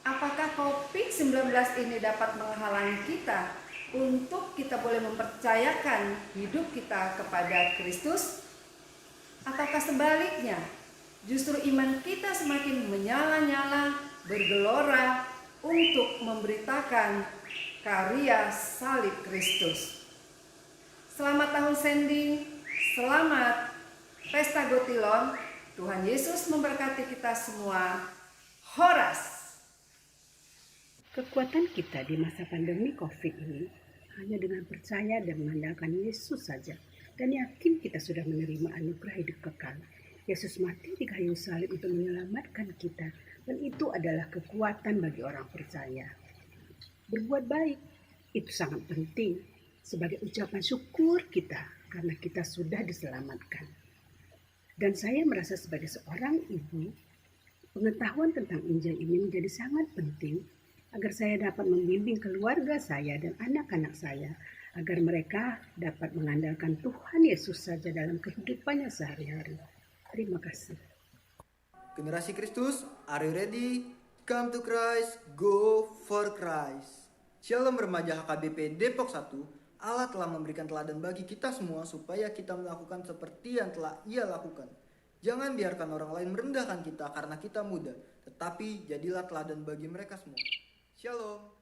Apakah covid sembilan belas ini dapat menghalangi kita untuk kita boleh mempercayakan hidup kita kepada Kristus? Ataukah sebaliknya, justru iman kita semakin menyala-nyala, bergelora untuk memberitakan karya salib Kristus? Selamat tahun Sending, selamat Pesta Gotilon. Tuhan Yesus memberkati kita semua. Horas. Kekuatan kita di masa pandemi covid ini Hanya dengan percaya dan mengandalkan Yesus saja, dan yakin kita sudah menerima anugerah hidup kekal. Yesus mati di kayu salib untuk menyelamatkan kita, dan itu adalah kekuatan bagi orang percaya. Berbuat baik, itu sangat penting sebagai ucapan syukur kita karena kita sudah diselamatkan. Dan saya merasa sebagai seorang ibu, pengetahuan tentang Injil ini menjadi sangat penting agar saya dapat membimbing keluarga saya dan anak-anak saya agar mereka dapat mengandalkan Tuhan Yesus saja dalam kehidupannya sehari-hari. Terima kasih. Generasi Kristus, are you ready? Come to Christ, go for Christ. Shalom remaja H K B P Depok satu, Allah telah memberikan teladan bagi kita semua supaya kita melakukan seperti yang telah Ia lakukan. Jangan biarkan orang lain merendahkan kita karena kita muda, tetapi jadilah teladan bagi mereka semua. Shalom.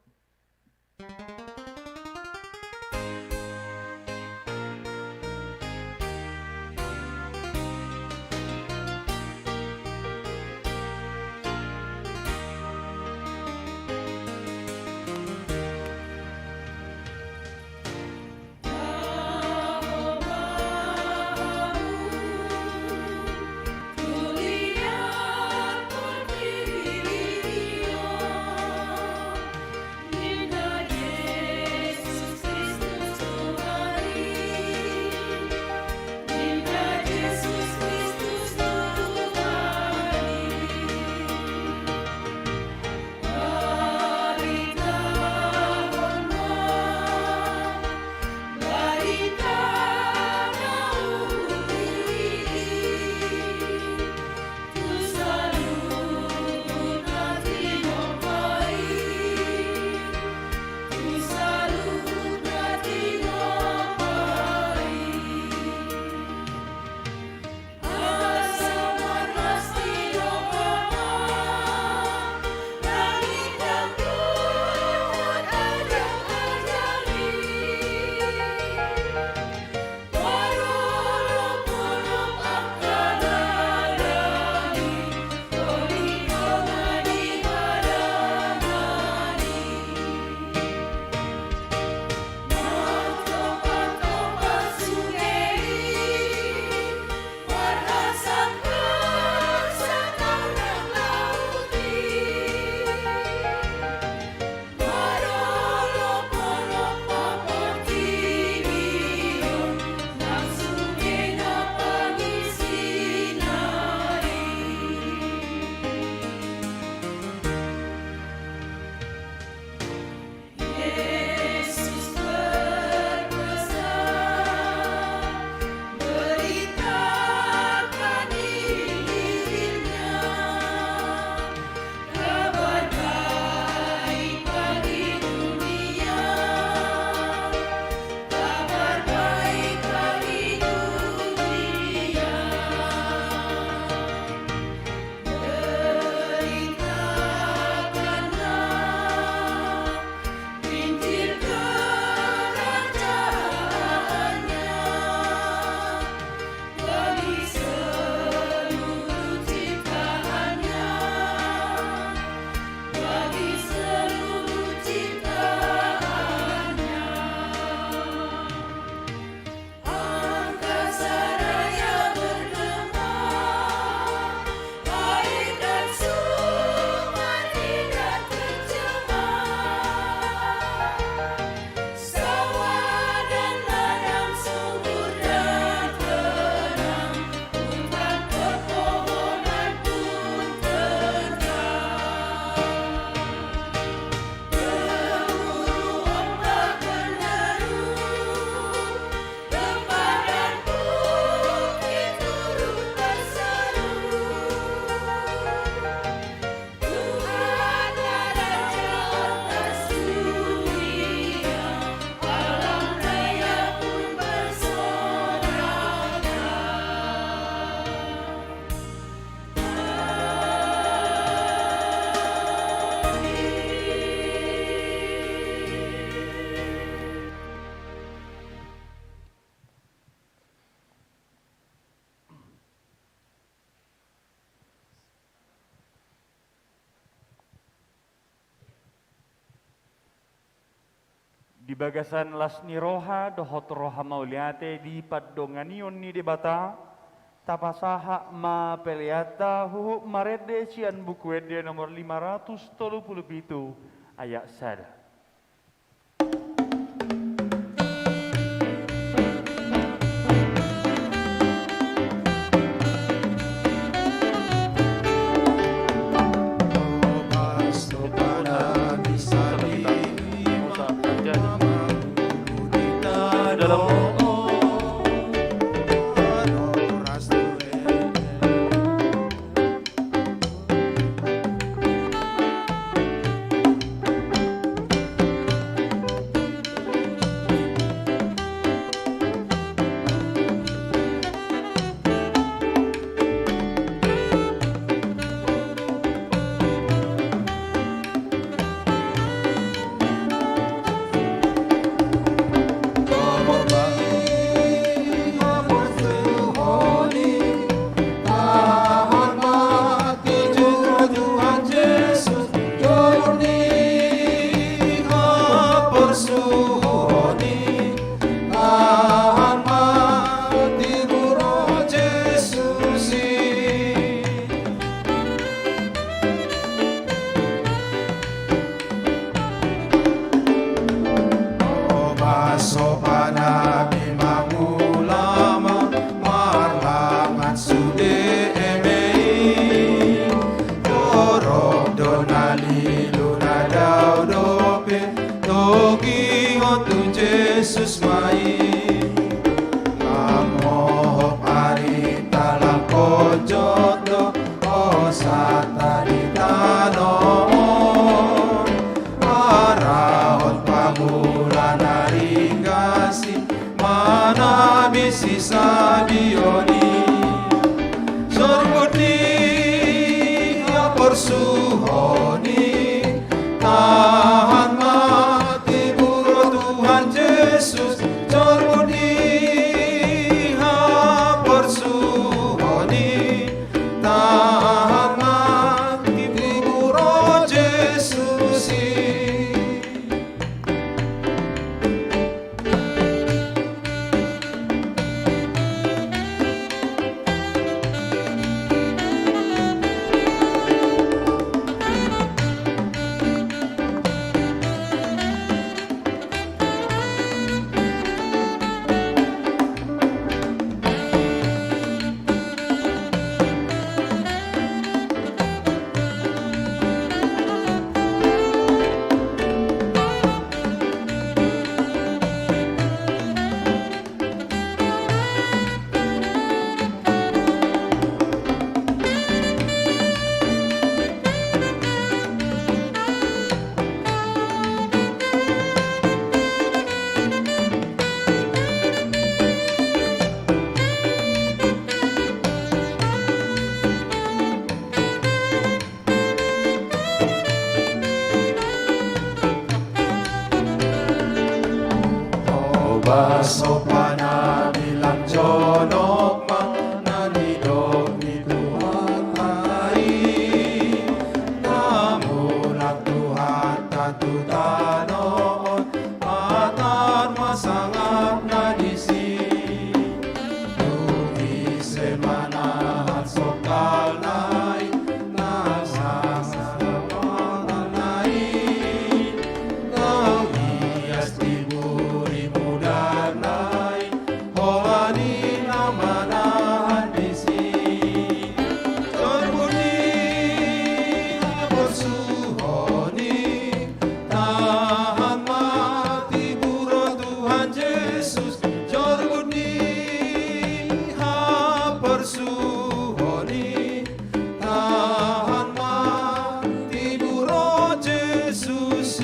Bagasan las ni roha dohot roha mauliate di pandonganion ni Debata, tapasahat ma peleanta huhut marende sian Buku Ende nomor lima ratus tolu pulu pitu, ayat sada. Hoba sopan hami mangula ma marlangan sude eme i. Torop do na lilu na dao dope, togihon tu Jesus ma i. Lam mohop ari talangkon jot do hosanta di tano on. Harahon pangula na ringgasi manabisi sabion i. Sorbut ni haporsuhon i, tahan ma tibu ro Tuhan Jesus. Sorbut ni haporsuhon i, tahan ma tibu ro Jesus i. Hoba sopan hami lam jonok ma na nidok ni Tuhanta i. Na mulak Tuhanta tu tano on, patar ma sangapna disi. Dung ise manahan songkalna i, na sangap sangapna i. Dung ias tiburi mudarna i, holan i na manahan disi. Sorbut ni haporsuhon i, tahan ma tibu ro Tuhan Jesus. Sorbut ni haporsuhon i, tahan ma tibu ro Jesus i.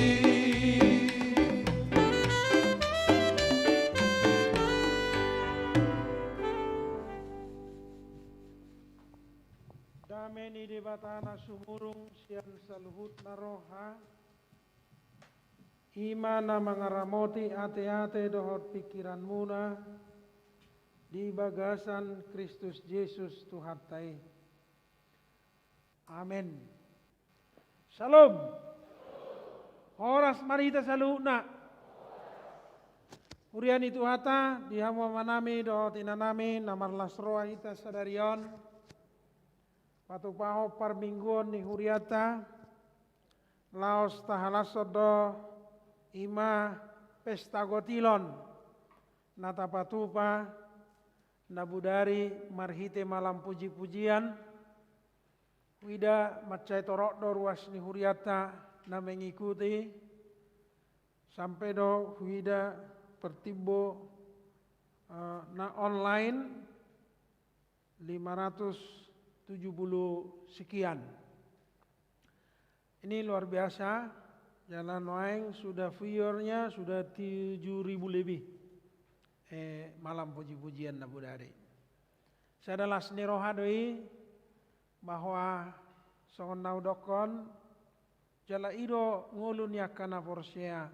Dame ni Debata na sumurung sian saluhutna roha, i ma na mangaramoti ateate dohot pingkiranmuna di bagasan Kristus Jesus Tuhanta i. Amen. Syalom. Horas ma di hita saluhutna. Huria ni Tuhanta, di hamu amanami dohot inanami na marlas roha hita sadari on, patupahon parmingguon ni hurianta, laos tahalashon do i ma pesta gotilon na tapatupa na bodari marhite malam puji-pujian. Huida mansai torop do ruas ni hurianta na mengikuti, sampe do huida pertimbo, eh, na online lima ratus tujuh puluh sekian. Ini luar biasa, jala nuaeng sudah viewernya sudah tujuh ribu lebih. Eh, malam puji-pujian na bodari. Sada las ni roha do i, bahwa songon na hudokkon, jala i do ngolu ni angka na porsea.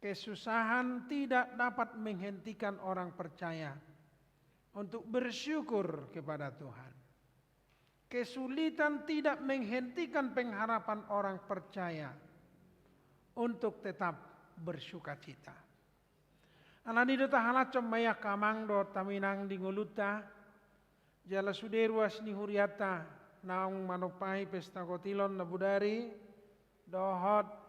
Kesusahan tidak dapat menghentikan orang percaya untuk bersyukur kepada Tuhan. Kesulitan tidak menghentikan pengharapan orang percaya untuk tetap bersukacita. Alani do tahalashon ma i angka amang dohot inang di ngolunta, jala sude ruas ni hurianta naung manumpahi pesta gotilon na bodari, dohot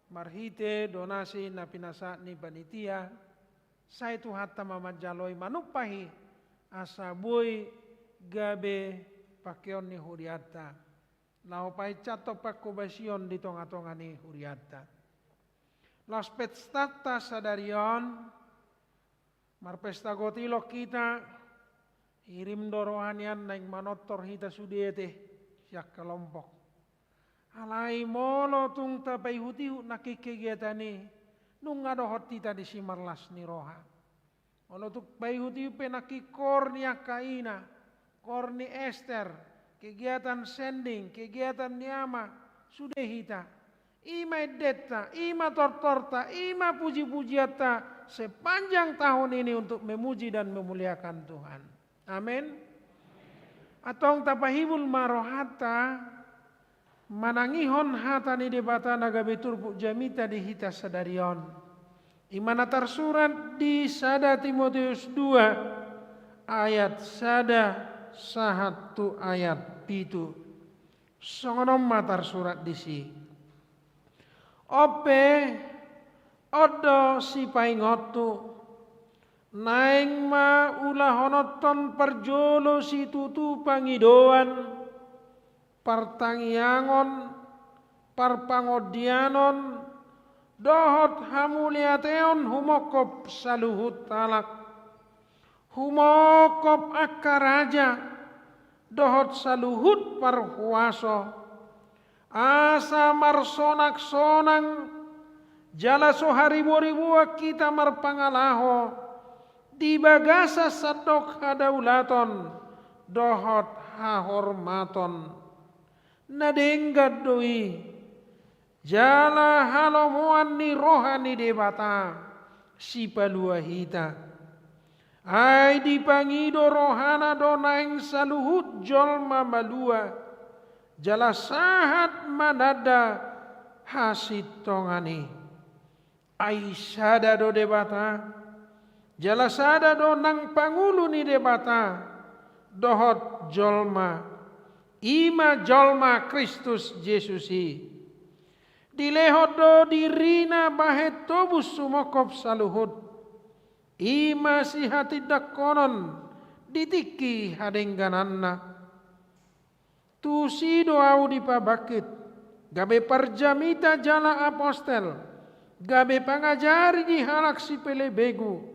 marhite donasi na pinasahat ni panitia, sai Tuhanta ma manjaloi manumpahi, asa boi gabe pangkeon ni hurianta. Laho pahinsathon pangkobasion di tonga-tonga ni hurianta. Laos pestanta sadari on, marpesta gotilon hita, hirim do roha nian naeng manortor hita sude ate, sian kelompok. Alai molo tung tapaihut-ihut nangkin kegiatan i, nunga dohot hita disi marlas ni roha. Molo tung paihut-ihut pe nangkin koor ni angka ina, koor ni Ester, kegiatan sending, kegiatan ni ama, sude hita. I ma endenta, i ma tortorta, i ma puji-pujianta sepanjang tahun ini untuk memuji dan memuliakan Tuhan. Amin. Antong tapahibul ma rohanta, manangihon hata ni Debata na gabe turpuk jamita di hita sadari on. I ma na tarsurat di sada Timoteus dua ayat sada sahat tu ayat pitu. Songon on ma tarsurat disi. On pe, on do sipaingotu, naeng ma ulahononton parjolo situtu pangidoan, partangiangon, parpangondianon, dohot hamuliateon humongkop saluhut halak. Humongkop angka raja, dohot saluhut parhuaso, asa marsonang-sonang, jala so haribo-riboan hita marpangalaho, di bagasan sandok hadaulaton, dohot hahormaton. Na denggan do i, jala halomoan ni roha ni Debata, sipalua hita. Ai dipangido rohana do naeng saluhut jolma malua, jala sahat mananda hasintongan i. Ai sada do Debata, jala sada do nang pangulu ni Debata, dohot jolma, i ma jolma Kristus Jesus i. Dilehon do dirina bahen tobus sumongkop saluhut, i ma sihatindanghonon di tingki hadenggananna. Tusi do ahu dipabangkit, gabe parjamita jala apostel, gabe pangajari di halak sipelebegu,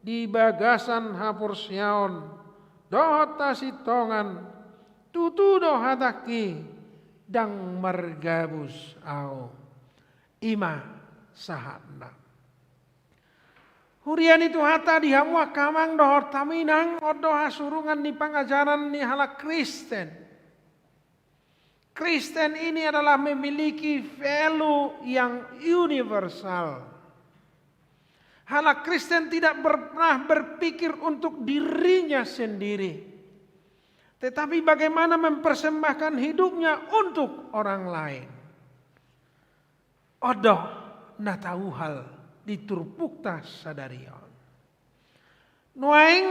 di bagasan haporseaon, dohot hasintongan, tutu do hatangki, ndang margabus ahu. I ma sahatna. Huria ni Tuhanta, di hamu angka amang dohot hamu inang, on do hasurungan ni pangajaran ni halak Kristen. Kristen ini adalah memiliki value yang universal. Halak Kristen tidak pernah berpikir untuk dirinya sendiri, tetapi bagaimana mempersembahkan hidupnya untuk orang lain. On do na tauhal di turpukta sadari on. Nuaeng,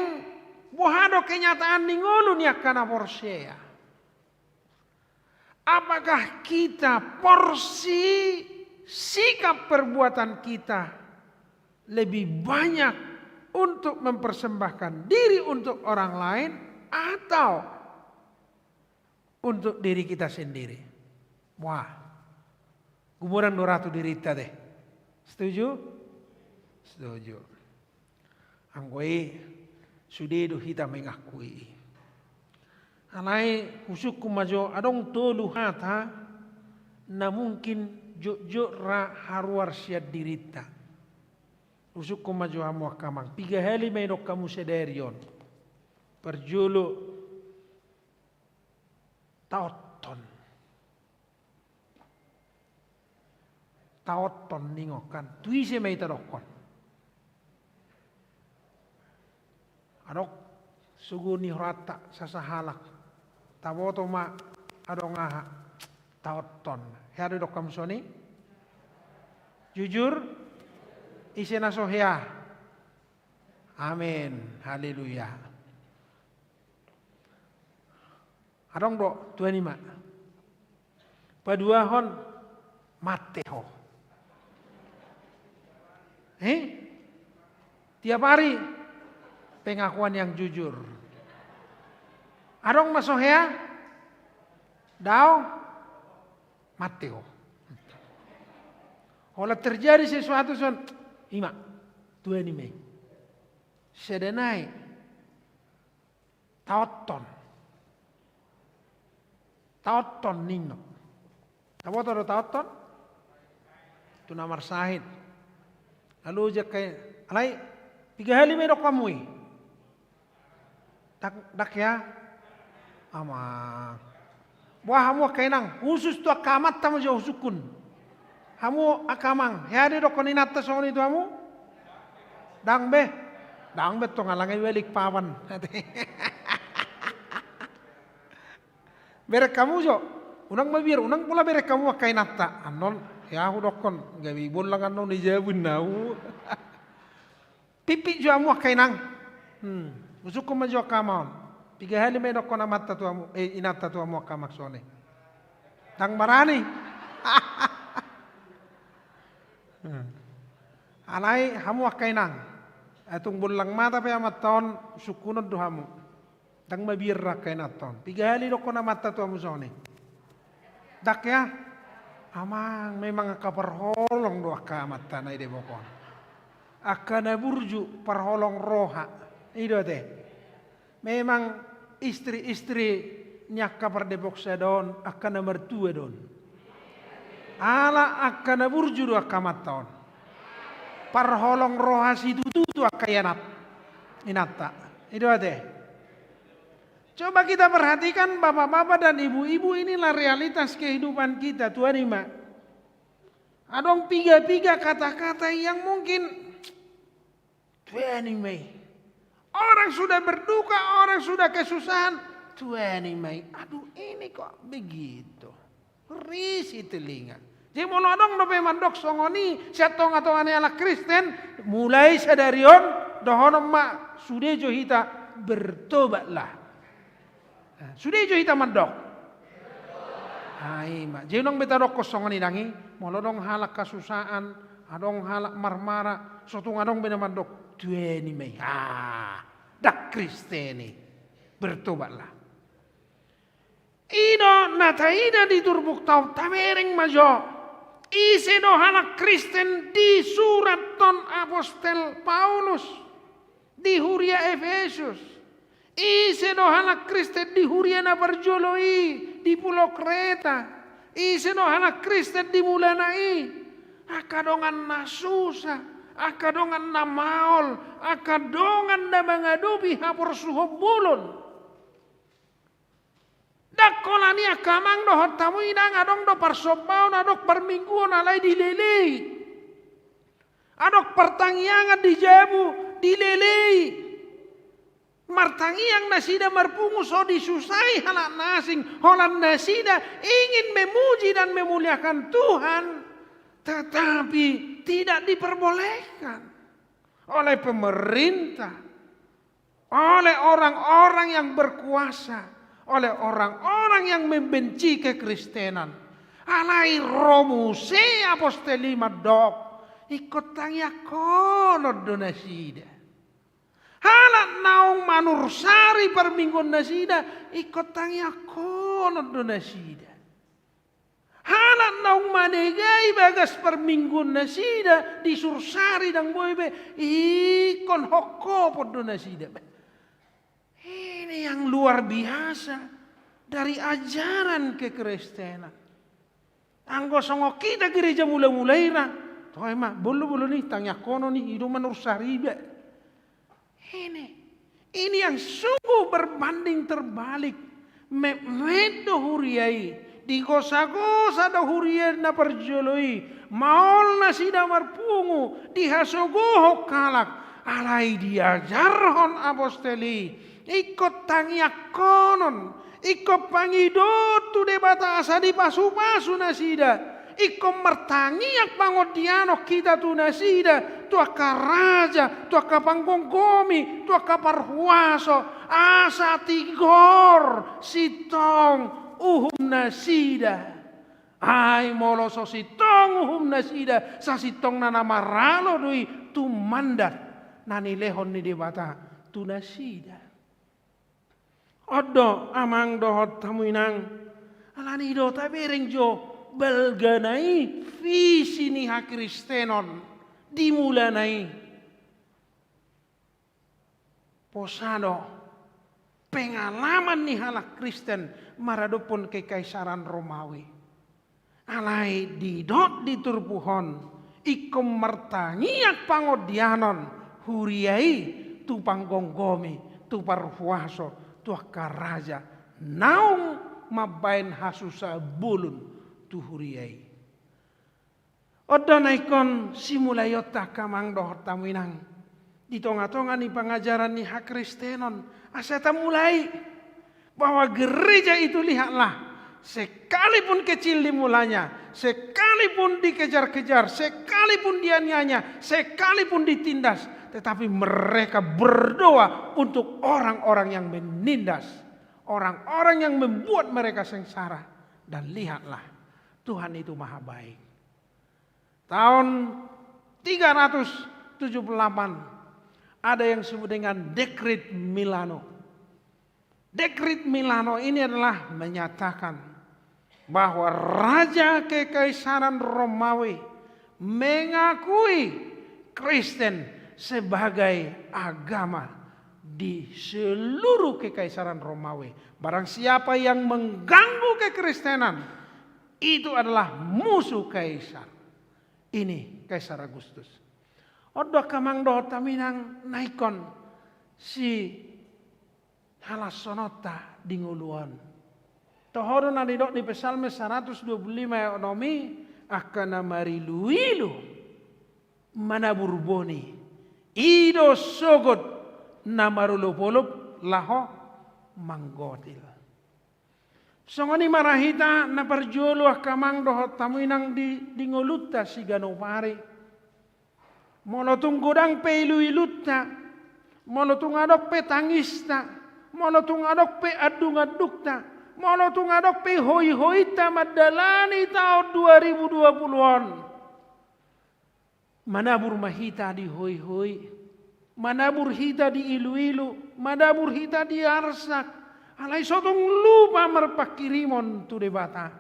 boha do kenyataan ni ngolu ni angka na porsea? Apakah kita porsi sikap perbuatan kita lebih banyak untuk mempersembahkan diri untuk orang lain atau untuk diri kita sendiri? Wah, gumodang do ra tu dirinta te. Setuju? Setuju. Anggo i, sude do hita mengakui i. Alai husungkun ma jo, adong tolu hata na mungkin jotjot ra haruar sian dirinta. Husungkun ma jo hamu angka amang, piga hali ma didok hamu sadari on. Parjolo, taothon. Taothon ningon kan. Tu ise ma i tadokkon? Adong sogo ni horanta sasahalak. Taboto ma adong aha. Taothon. Hea do didok hamu songon i? Jujur? Ise na so hea? Amin. Haleluya. Adong do, tuani ma. Paduahon, mate ho. Eh? Tiap hari, pengakuan yang jujur. Adong na so hea? Dao? Mate ho. Holan terjadi sesuatu son, ima, tuani ma i. Sada nai. Taothon. Taothon ninna. Taboto do taothon? Tu na marsahit. Lalu jaka i, alai, piga hali ma didok hamu i? Ndang, ndang hea? Amang. Boha hamu angka inang, husus tu angka amanta ma jo husungkun. Hamu angka amang, hea do didokkon inanta songon i tu hamu? Ndang be? Ndang be tong, ala nunga i balik papan. Bereng hamu jo. Unang mabiar, unang pola bereng hamu angka inanta. Annon, hea hudokkon, gabe bollang annon i jabu nau. Pipit jo hamu angka inang. Hmm. Husungkun ma jo angka amang on. Piga hali ma didokkon amanta tu hamu, eh, inanta tu hamu angka amang songon i? Ndang barani. Hmm. Alai hamu angka inang. Ai tung bollang mata pe amanta on, sungkunon do hamu. Ndang mabiar angka inanta on. Piga hali didokkon amanta tu hamu songon i? Ndang hea? Amang, memang angka parholong do angka amanta na di Depok on. Angka na burju parholong roha. I do ate. Memang istri-istri ni angka pardepok sada on, angka na martua do on. Ala angka na burju do angka amanta on. Parholong roha situtu tu angka ianat. Inanta. I do ate. Coba kita perhatikan, bapak-bapak dan ibu-ibu, inilah realitas kehidupan kita, tuani ma. Adong piga-piga kata-kata yang mungkin, tuani ma i. Orang sudah berduka, orang sudah kesusahan, tuani ma i. Aduh, ini kok begitu. Risi telinga. Jadi molo adong dope mandok songon i sian tonga-tonga ni halak Kristen, mulai sadari on dohonon ma, sude jo hita bertobatlah. Nah, sude jo hita mandok. Ai ma, jadi unang be tadokkon songon i, dang i, molo adong halak hasusaan, adong halak marmara, so tung adong be na mandok, tuani ma i. Ah, ndang Kristen i. Bertobatlah. I do na taida di turpukta on, tabereng ma jo. Ise do halak Kristen disurathon apostel Paulus di huria Efesus? Ise do halak Kristen di huria na parjolo i di pulo Kreta? Ise do halak Kristen di mulana i? Angka dongan na susa, angka dongan na maol, angka dongan na mangadopi haporsuhon bolon. Ndang holan i angka amang dohot hamu inang, adong do parsombaon, adong parmingguon alai dilelei. Adong partangiangan di jabu dilelei. Martangiang nasida marpungu so disusai halak na asing, holan nasida ingin memuji dan memuliakan Tuhan. Tetapi tidak diperbolehkan oleh pemerintah, oleh orang-orang yang berkuasa, oleh orang-orang yang membenci kekristenan. Alai ro muse apostel i mandok, ingkon tangiangkonon do nasida. Halak naung manursari parmingguon nasida, ingkon tangiangkonon do nasida. Halak naung manegai bagas parmingguon nasida, disursari ndang boi be, ingkon hongkopon do nasida. Ini yang luar biasa dari ajaran kekristenan. Anggo songon hita gereja mula-mula i ra, toe ma, bolo, bolo ni, tangiangkonon ni, i do manursari iba. Ini, ini yang sungguh berbanding terbalik. Metmet do huria i, digosa-gosa do huria na parjolo i, maol nasida marpungu, dihasogohon halak, alai diajarhon apostel i, ingkon tangiangkonon, ingkon pangidoon tu Debata asa dipasu-pasu nasida, ingkon martangiang pangondianon hita tu nasida, tu angka raja, tu angka panggomgomi, tu angka parhuaso, asa tigor sintong uhum nasida. Ai molo so sintong uhum nasida, sasintongna na maralo do i tu mandat na nilehon ni Debata tu nasida. On do amang dohot hamu inang, alani do tabereng jo balgana i visi ni hakristenon di mulana i. Posa do pengalaman ni halak Kristen maradophon kekaisaran Romawi. Alai didok di turpuk on, ingkon martangiang pangondianon huria i tu panggomgomi, tu parhuaso, tu angka raja naung mambaen hasusaan bolon tu huria i. On do na ingkon simulaionta angka amang dohot hamu inang di tonga-tonga ni pangajaran ni hakristenon, asa tamulai bahwa gereja itu, lihatlah, sekalipun kecil dimulanya, sekalipun dikejar-kejar, sekalipun dianiaya, sekalipun ditindas, tetapi mereka berdoa untuk orang-orang yang menindas, orang-orang yang membuat mereka sengsara. Dan lihatlah, Tuhan itu maha baik. Tahun tiga ratus tujuh puluh delapan, ada yang disebut dengan Dekrit Milano. Dekrit Milano ini adalah menyatakan bahwa Raja Kekaisaran Romawi mengakui Kristen sebagai agama di seluruh Kekaisaran Romawi. Barang siapa yang mengganggu kekristenan, itu adalah musuh kaisar. Ini Kaisar Agustus. On do angka amang dohot hamu inang na ingkon sihalashononta di ngolu on. Toho do na nidok ni Psalmen saratus dua pulu lima ayat onom i, angka na marilu-ilu manabur boni, i do sogot na marolop-olop laho manggotil. Songon i ma ra hita na parjolo angka amang dohot hamu inang di, di ngolunta siganup ari. Molo tung godang pe ilu-ilunta, molo tung adong pe tangista, molo tung adong pe andung-andungta, molo tung adong pe hoi-hointa mandalani taon dua ribu dua pulu on. Manabur ma hita di hoi-hoi, manabur hita di ilu-ilu, manabur hita di arsak, alai so tung lupa marpangkirimon tu Debata.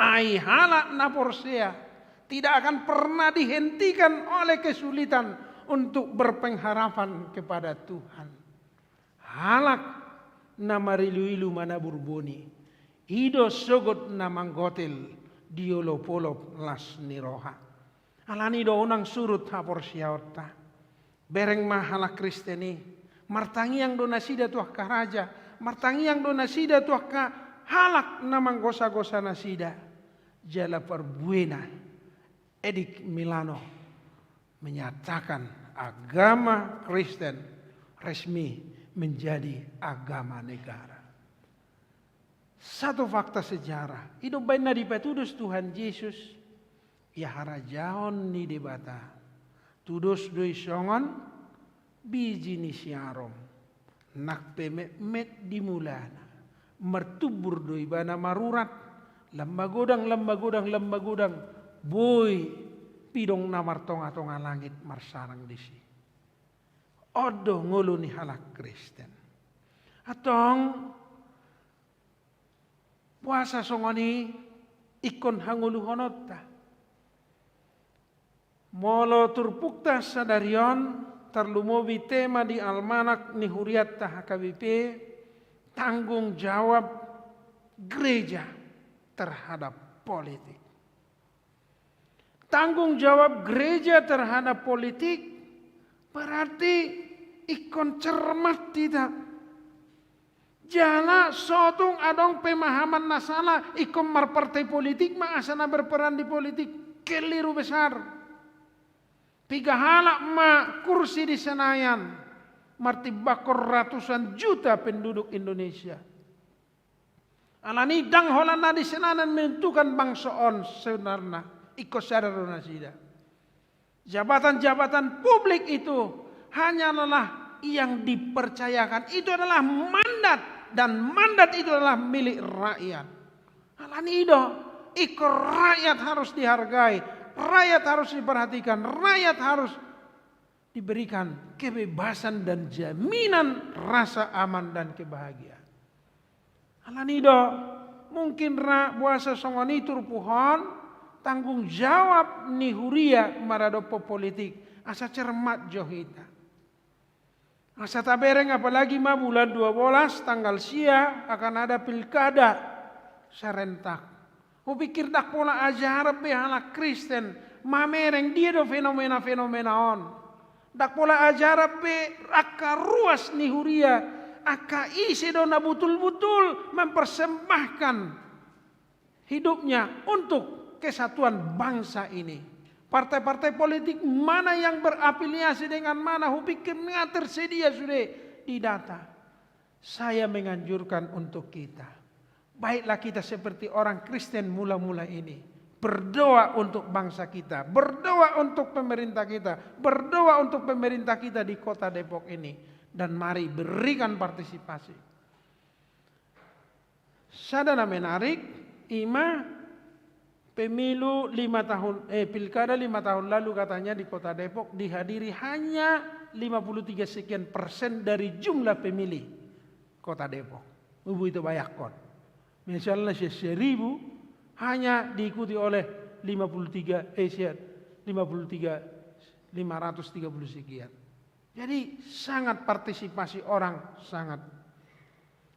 Ai halak na porsea tidak akan pernah dihentikan oleh kesulitan untuk berpengharapan kepada Tuhan. Halak na marilu-ilu manabur boni, i do sogot na manggotil di olop-olop las ni roha. Alani do unang surut haporseaonta. Bereng ma halak Kristen i, martangiang do nasida tu angka raja, martangiang do nasida tu angka halak na manggosa-gosa nasida. Jala parbuena, Edik Milano menyatakan agama Kristen resmi menjadi agama negara. Satu fakta sejarah, i do umbaen na dipatudos Tuhan Jesus, Ia harajaon ni Debata tudos do i songon biji ni siarom, nang pe metmet di mulana, martumbur do ibana marurat, lam magodang, lam magodang, lam magodang, boi pidong na martongatonga langit marsarang disi. On do ngolu ni halak Kristen. Antong, puasa songon i ingkon hangoluhononta. Molo turpukta sadari on, tarlumobi tema di almanak ni hurianta H K B P, tanggung jawab gereja terhadap politik. Tanggung jawab gereja terhadap politik berarti ingkon cermat hita. Jala so tung adong pemahaman na sala, ingkon marpartai politik ma asa na berperan di politik, keliru besar. Piga halak ma kursi di Senayan, martimbangkon ratusan juta penduduk Indonesia. Alani i ndang holan na di Senayan menentukan bangso on sebenarna, ingkon sada do nasida. Jabatan-jabatan publik itu hanyalah yang dipercayakan. Itu adalah mandat, dan mandat itu adalah milik rakyat. Alani i do, ingkon rakyat harus dihargai, rakyat harus diperhatikan, rakyat harus diberikan kebebasan dan jaminan rasa aman dan kebahagiaan. Alani i do, mungkin ra puasa songon i turpuk on, tanggung jawab ni huria maradophon politik, asa cermat jo hita. Asa tabereng, apalagi ma bulan dua belas tanggal sia akan ada pilkada serentak. Hupikir ndang pola ajaran be halak Kristen mamereng dia do fenomena-fenomena on. Ndang pola ajaran be angka ruas ni huria, angka ise do na butul-butul mempersembahkan hidupnya untuk kesatuan bangsa ini. Partai-partai politik mana yang berafiliasi dengan mana, hupikir nga tersedia sude di data. Saya menganjurkan untuk kita, baiklah kita seperti orang Kristen mula-mula ini, berdoa untuk bangsa kita, berdoa untuk pemerintah kita, berdoa untuk pemerintah kita di Kota Depok ini, dan mari berikan partisipasi. Sada na menarik, ima pemilu lima tahun, eh, pilkada lima tahun lalu katanya di Kota Depok dihadiri hanya lima puluh tiga sekian persen dari jumlah pemilih Kota Depok. Ubu itu bayangkon. Misalnya se-, seribu hanya diikuti oleh lima puluh tiga, eh, sia-, lima puluh tiga, lima ratus tiga puluh sekian. Jadi sangat partisipasi orang, sangat.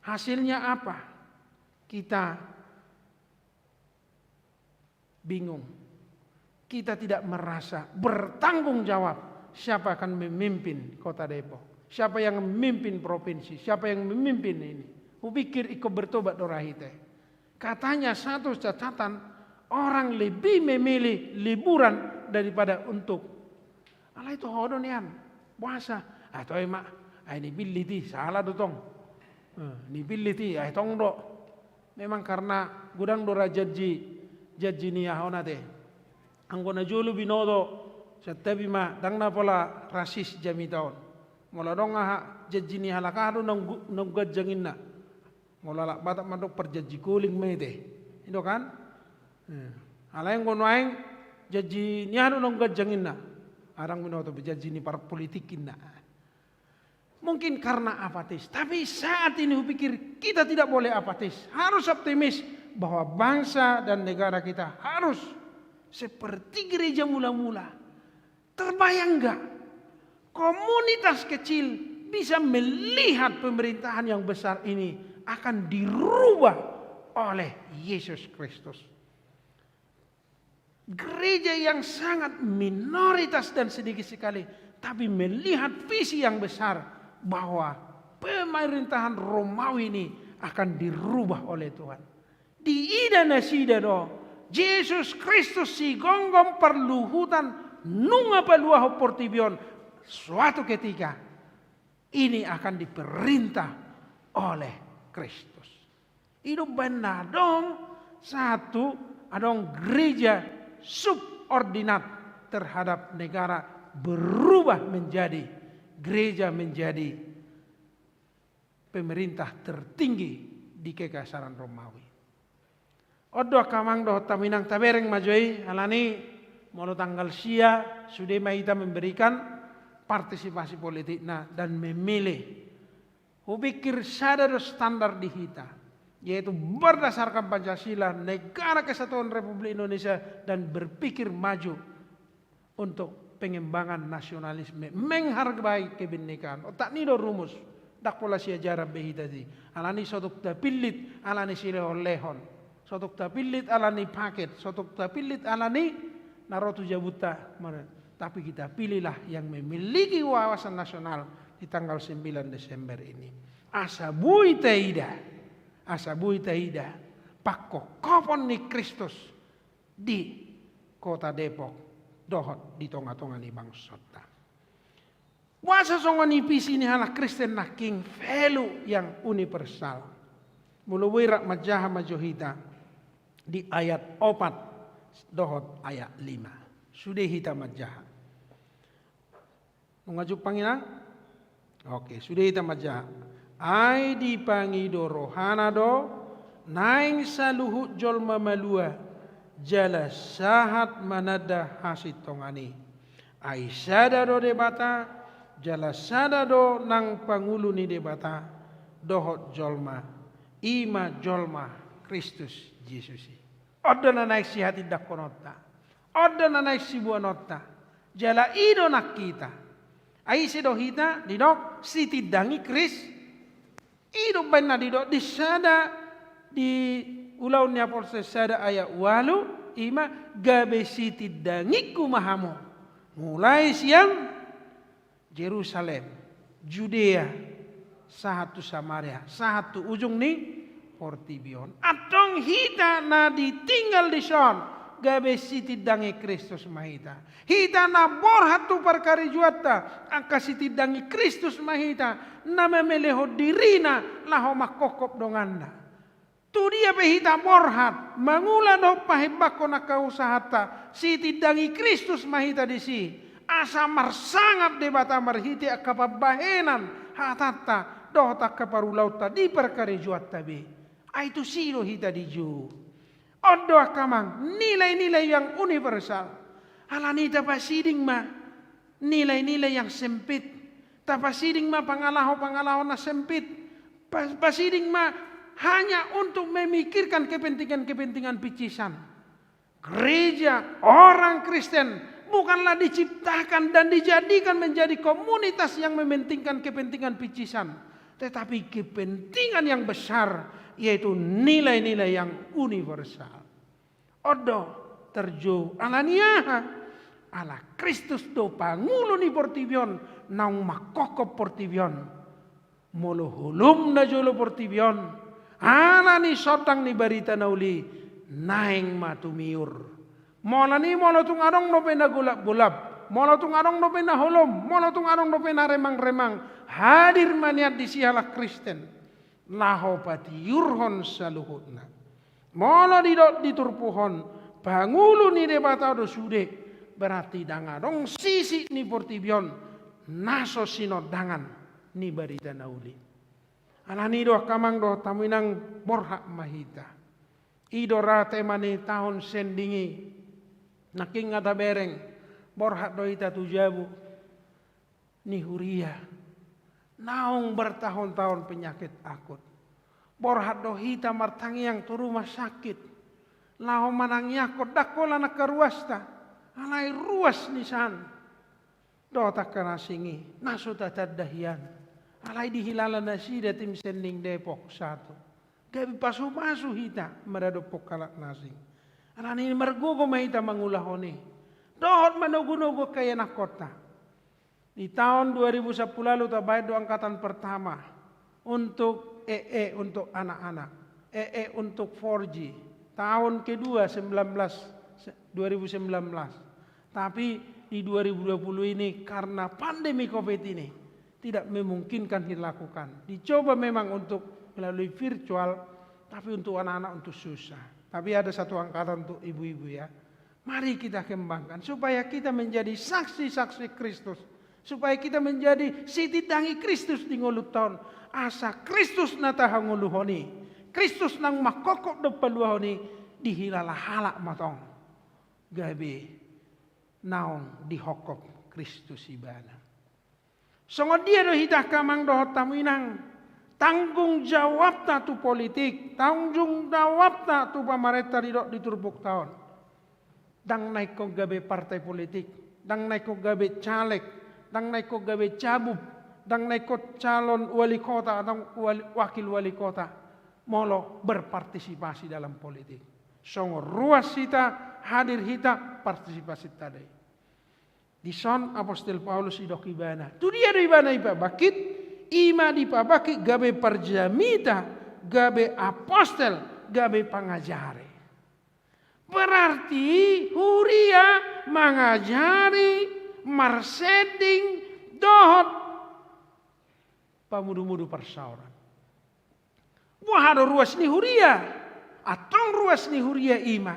Hasilnya apa? Kita bingung. Kita tidak merasa bertanggung jawab siapa akan memimpin Kota Depok, siapa yang memimpin provinsi, siapa yang memimpin ini. Hupikir ingkon bertobat do ra hita. Katanya satu catatan, orang lebih memilih liburan daripada untuk. Alai toho do nian puasa. Ah, toe ma. Ai nipillit i, sala do tong. Eh, nipillit i, ai tong do. Memang karena godang do ra janji, janji ni aha on ate. Anggo na jolo binoto, santabi ma, ndang na pola rasis jamita on. Molo adong aha, janji ni halak aha do naung gu-, naung ganjang inna. Molo halak Batak mandok parjanji koling ma ite. I do kan? Eh, alai anggo nuaeng janji ni aha do naung ganjang inna. Ndang binoto be janji ni parpolitik inna. Mungkin karena apatis, tapi saat ini hupikir kita tidak boleh apatis, harus optimis bahwa bangsa dan negara kita harus seperti gereja mula-mula. Terbayang nggak? Komunitas kecil bisa melihat pemerintahan yang besar ini akan dirubah oleh Yesus Kristus. Gereja yang sangat minoritas dan sedikit sekali, tapi melihat visi yang besar bahwa pemerintahan Romawi ini akan dirubah oleh Tuhan. Diida nasida do Jesus Kristus sigomgom parluhutan nunga paluahon portibi on, suatu ketika ini akan diperintah oleh Kristus. I do umbaen na adong satu, adong gereja sub ordinat terhadap negara berubah menjadi gereja, menjadi pemerintah tertinggi di Kekaisaran Romawi. On do angka amang dohot hamu inang, tabereng ma jo i, alani molo tanggal sia sude ma hita memberikan partisipasi politikna dan memilih. Hupikir sada do standar di hita, yaitu berdasarkan Pancasila, Negara Kesatuan Republik Indonesia, dan berpikir maju untuk pengembangan nasionalisme, menghargai kebinekaan. Otak ni do rumus, ndang pola siajaran be hita di. Alani so tung tapillit, alani silehon-lehon. So tung tapillit alani paket, so tung tapillit alani na ro tu jabunta. Mana? Tapi kita pilihlah yang memiliki wawasan nasional di tanggal sembilan Desember ini. Asa boi taida, asa boi taida pangkophopon ni Kristus di kota Depok dohot di tonga-tonga ni bangsonta. Boasa songon i visi ni halak Kristen nangkin value yang universal? Molo boi rap manjaha ma jo hita di ayat opat dohot ayat lima. Sude hita manjaha. Nunga jumpang inang? Oke, sude hita manjaha. Ai dipangido rohana do naeng saluhut jolma malua jala sahat mananda hasintongan i. Ai sada do Debata, jala sada do nang pangulu ni Debata dohot jolma, i ma jolma Kristus Jesus i. On do na naeng sihatindangkononta, on do na naeng siboanonta, jala i do nang hita. Ai ise do hita? Didok sitindangi Kristus. I do umbaen na didok di sada, di Ulaon ni Apostel sada ayat ualu, i ma gabe sitindangingku ma hamu. Mulai sian Jerusalem, Judea, sahat tu Samaria, sahat tu ujung ni portibi on. Antong hita na ditinggal dison, gabe sitindangi Kristus ma hita. Hita na borhat tu parkarejoanta, angka sitindangi Kristus ma hita, na mamelehon dirina laho mangkophop donganna. Tu dia pe hita borhat, mangula dohot pahembangkon angka usahanta, sitindangi Kristus ma hita disi. Asa marsangap Debata marhite angka pambahenan hatanta dohot angka parulaonta di parkarejoanta be. Ai tusi do hita dijou. On do angka amang, nilai-nilai yang universal. Alani tapasiding ma nilai-nilai yang sempit. Tapasiding ma pangalaho-pangalaho na sempit. Pa-, pasiding ma hanya untuk memikirkan kepentingan-kepentingan picisan. Gereja, orang Kristen bukanlah diciptakan dan dijadikan menjadi komunitas yang mementingkan kepentingan picisan, tetapi kepentingan yang besar, yaitu nilai-nilai yang universal. On do tarjou, alani aha? Ala Kristus do pangulu ni portibi on, naung mangkophop portibi on. Molo holom na jolo portibi on, alani sondang ni barita na uli, naeng ma tumiur. Molo ni, molo tung adong dope na golap-golap, molo tung adong dope na holom, molo tung adong dope na remang-remang, hadir ma nian disi halak Kristen laho patiurhon saluhutna. Molo didok di turpuk on, pangulu ni Debata do sude, berarti ndang adong sisik ni portibi on na so sinondangan ni barita na uli. Alani do angka amang dohot hamu inang, borhat ma hita. I do ra tema ni taon sending i. Nangkin nga tabereng, borhat do hita tu jabu ni huria. Naung bertahun-tahun penyakit akut. Borhat do hita martangiang tu rumah sakit. Laho manangiangkon, ndang holan angka ruasta, alai ruas ni san dohot angka na asing i, na so tatanda hian. Alai dihilala nasida tim sending Depok satu. Gabe pasu-pasu hita maradophon halak na asing. Alani i margogo ma hita mangulahon i. Dohot manogu-nogu angka ianakhonta. Di taon dua ribu sampulu ualu tabaen do angkatan pertama untuk E E untuk anak-anak, E E untuk empat G. Tahun kedua sembilan belas, dua ribu sembilan belas. Tapi di dua ribu dua puluh ini karena pandemi covid ini tidak memungkinkan dilakukan. Dicoba memang untuk melalui virtual, tapi untuk anak-anak untuk susah. Tapi ada satu angkatan untuk ibu-ibu ya. Mari kita kembangkan supaya kita menjadi saksi-saksi Kristus, supaya kita menjadi sitindangi Kristus di ngolunta on, asa Kristus na tahangoluhon i, Kristus naung manghophop dohot paluahon i, dihilala halak ma tong gabe naung dihophop Kristus ibana. Songon dia do hita angka amang dohot hamu inang, tanggung jawabta tu politik, tanggung jawabta tu pamarenta didok di turpukta on. Ndang na ingkon gabe partai politik, ndang na ingkon gabe caleg, ndang na ingkon gabe cabup, ndang na ingkon calon wali kota atau wali, wakil wali kota, molo berpartisipasi dalam politik. Songon ruas hita, hadir hita, partisipasi tadi. Dison apostel Paulus didok ibana. Tu dia do ibana dipabangkit, i ma dipabangkit gabe parjamita, gabe apostel, gabe pangajari. Berarti huria mangajari, marsending, dohot pamudu-mudu parsaoran. Boha do ruas ni huria? Antong ruas ni huria i ma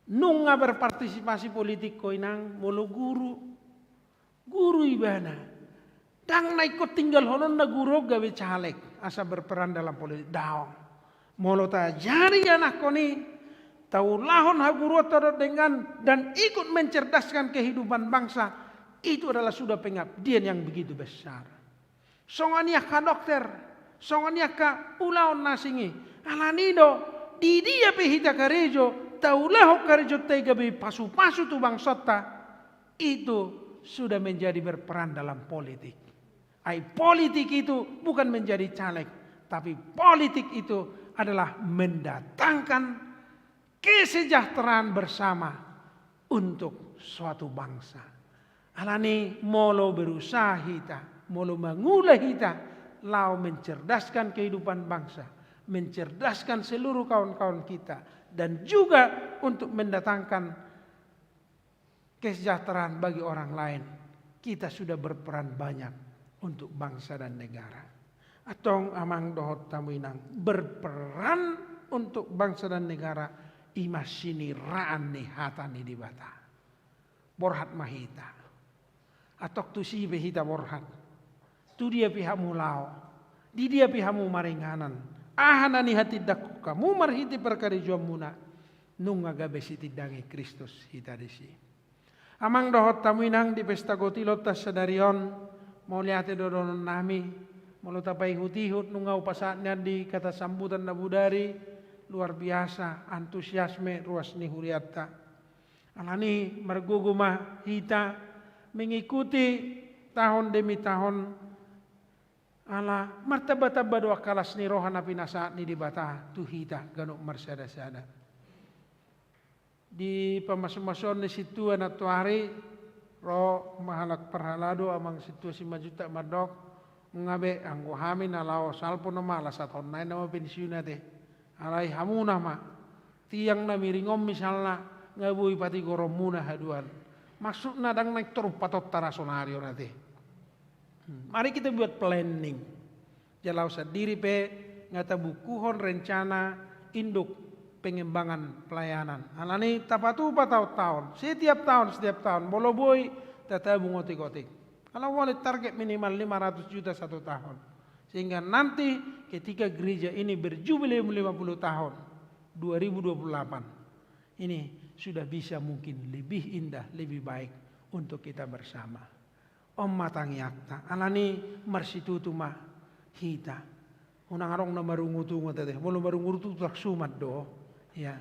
nunga berpartisipasi politik ho inang, molo guru. Guru ibana. Ndang na ingkon tinggalhononna guru on gabe caleg, asa berperan dalam politik. Daong. Molo taajari anakhon i, taulahon haguruonta dohot denggan, dan ikut mencerdaskan kehidupan bangsa, itu adalah sudah pengabdian yang begitu besar. Songon i angka dokter, songon i angka ulaon na asing i. Alani do, di dia pe hita karejo, taulahon karejonta i gabe pasu-pasu tu bangsonta, itu sudah menjadi berperan dalam politik. Ai politik itu bukan menjadi caleg, tapi politik itu adalah mendatangkan kesejahteraan bersama untuk suatu bangsa. Alani molo berusaha hita, molo mangula hita, laho mencerdaskan kehidupan bangsa, mencerdaskan seluruh kawan-kawan kita, dan juga untuk mendatangkan kesejahteraan bagi orang lain, kita sudah berperan banyak untuk bangsa dan negara. Antong amang dohot hamu inang, berperan untuk bangsa dan negara, i ma siniraan ni hata ni Debata. Borhat ma hita. Antong tusi pe hita borhat. Tu dia pe hamu laho. Di dia pe hamu maringanan. Aha na nihatindangkon hamu marhite parkarejoanmuna. Nunga gabe sitindangi Kristus hita disi. Amang dohot hamu inang, di pesta gotilonta sadari on, mauliate do dohonon nami, molo tapaihut-ihut nunga hupasahat nian di kata sambutan na bodari, luar biasa antusiasme ruas ni hurianta. Alani margogo ma hita mengikuti tahun demi tahun, ala martamba-tamba do angka las ni roha na pinasahat ni Debata tu hita ganup marsada-sada. Di pamasu-masuon ni sintua nantoari, ro ma halak parhalado, amang sintua Simanjuntak mandok, nga be, anggo hami na laho salpu nama, ala satonna i nama pensiun ate. Alai hamuna ma, tiang na miring on misalna, nga boi patigoronmuna haduan. Maksudna ndang naeng torus patontar sonari on ate. Hmm, mari kita buat planning. Jala laho sandiri pe nga tabukuhon rencana induk pengembangan pelayanan. Alani tapatupa taon-taon, setiap tahun, setiap tahun, molo boi tatabung otik-otik. Ala huoloi target minimal lima ratus juta satu tahun. Sehingga nanti ketika gereja ini berjubileum lima puluh tahun, dua ribu dua puluh delapan, ini sudah bisa mungkin lebih indah, lebih baik untuk kita bersama. On ma tangiangta, alani marsitutu ma hita. Unang adong na marungut-ungut ate, molo marungut-ungut tarsumat do. Ya.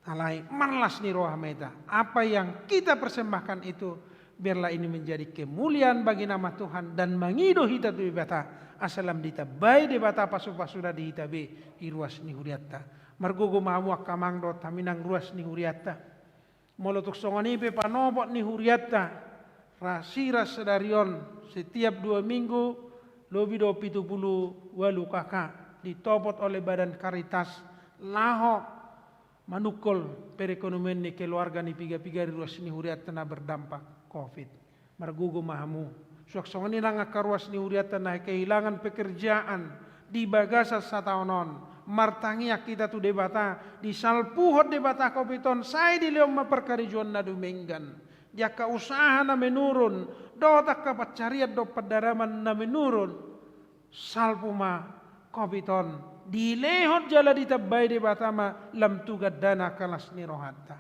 Alai marlas ni roha ma hita. Apa yang kita persembahkan itu, biarlah ini menjadi kemuliaan bagi nama Tuhan dan mangido hita tu Debata, asa lam ditambai Debata pasu-pasuna di hita be di ruas ni hurianta. Margogo ma hamu angka amang dohot hamu inang ruas ni hurianta. Molo tung songon i pe panopot ni hurianta, ra siras sadari on, setiap dua minggu, lobi do pitu pulu ualu K K, ditopot oleh Badan Caritas, laho manungkol perekonomian ni keluarga ni piga-piga di ruas ni hurianta na berdampak covid. Margogo ma hamu. Suang songon i nang angka ruas ni hurianta na kehilangan pekerjaan di bagasan sataon on. Martangiang hita tu Debata, disalpuhon Debata covid on, sai dilehon ma parkarejoan na dumenggan. Di angka usaha na menurun, dohot angka pansarian dohot pandaraman na menurun, salpu ma covid on, dilehon jala ditambai Debata ma lam tu gandana angka las ni rohanta.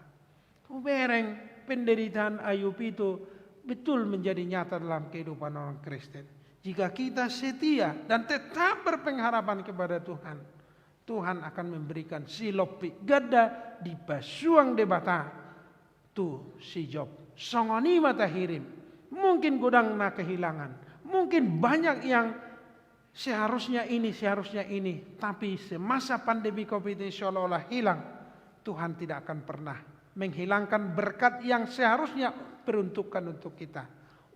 Hubereng, penderitaan Ayub itu betul menjadi nyata dalam kehidupan orang Kristen. Jika kita setia dan tetap berpengharapan kepada Tuhan, Tuhan akan memberikan silompi ganda dipasuang Debata tu si Job. Songon i ma tahirim. Mungkin godang na kehilangan. Mungkin banyak yang seharusnya ini, seharusnya ini. Tapi semasa pandemi covid ini seolah-olah hilang, Tuhan tidak akan pernah menghilangkan berkat yang seharusnya peruntukkan untuk kita.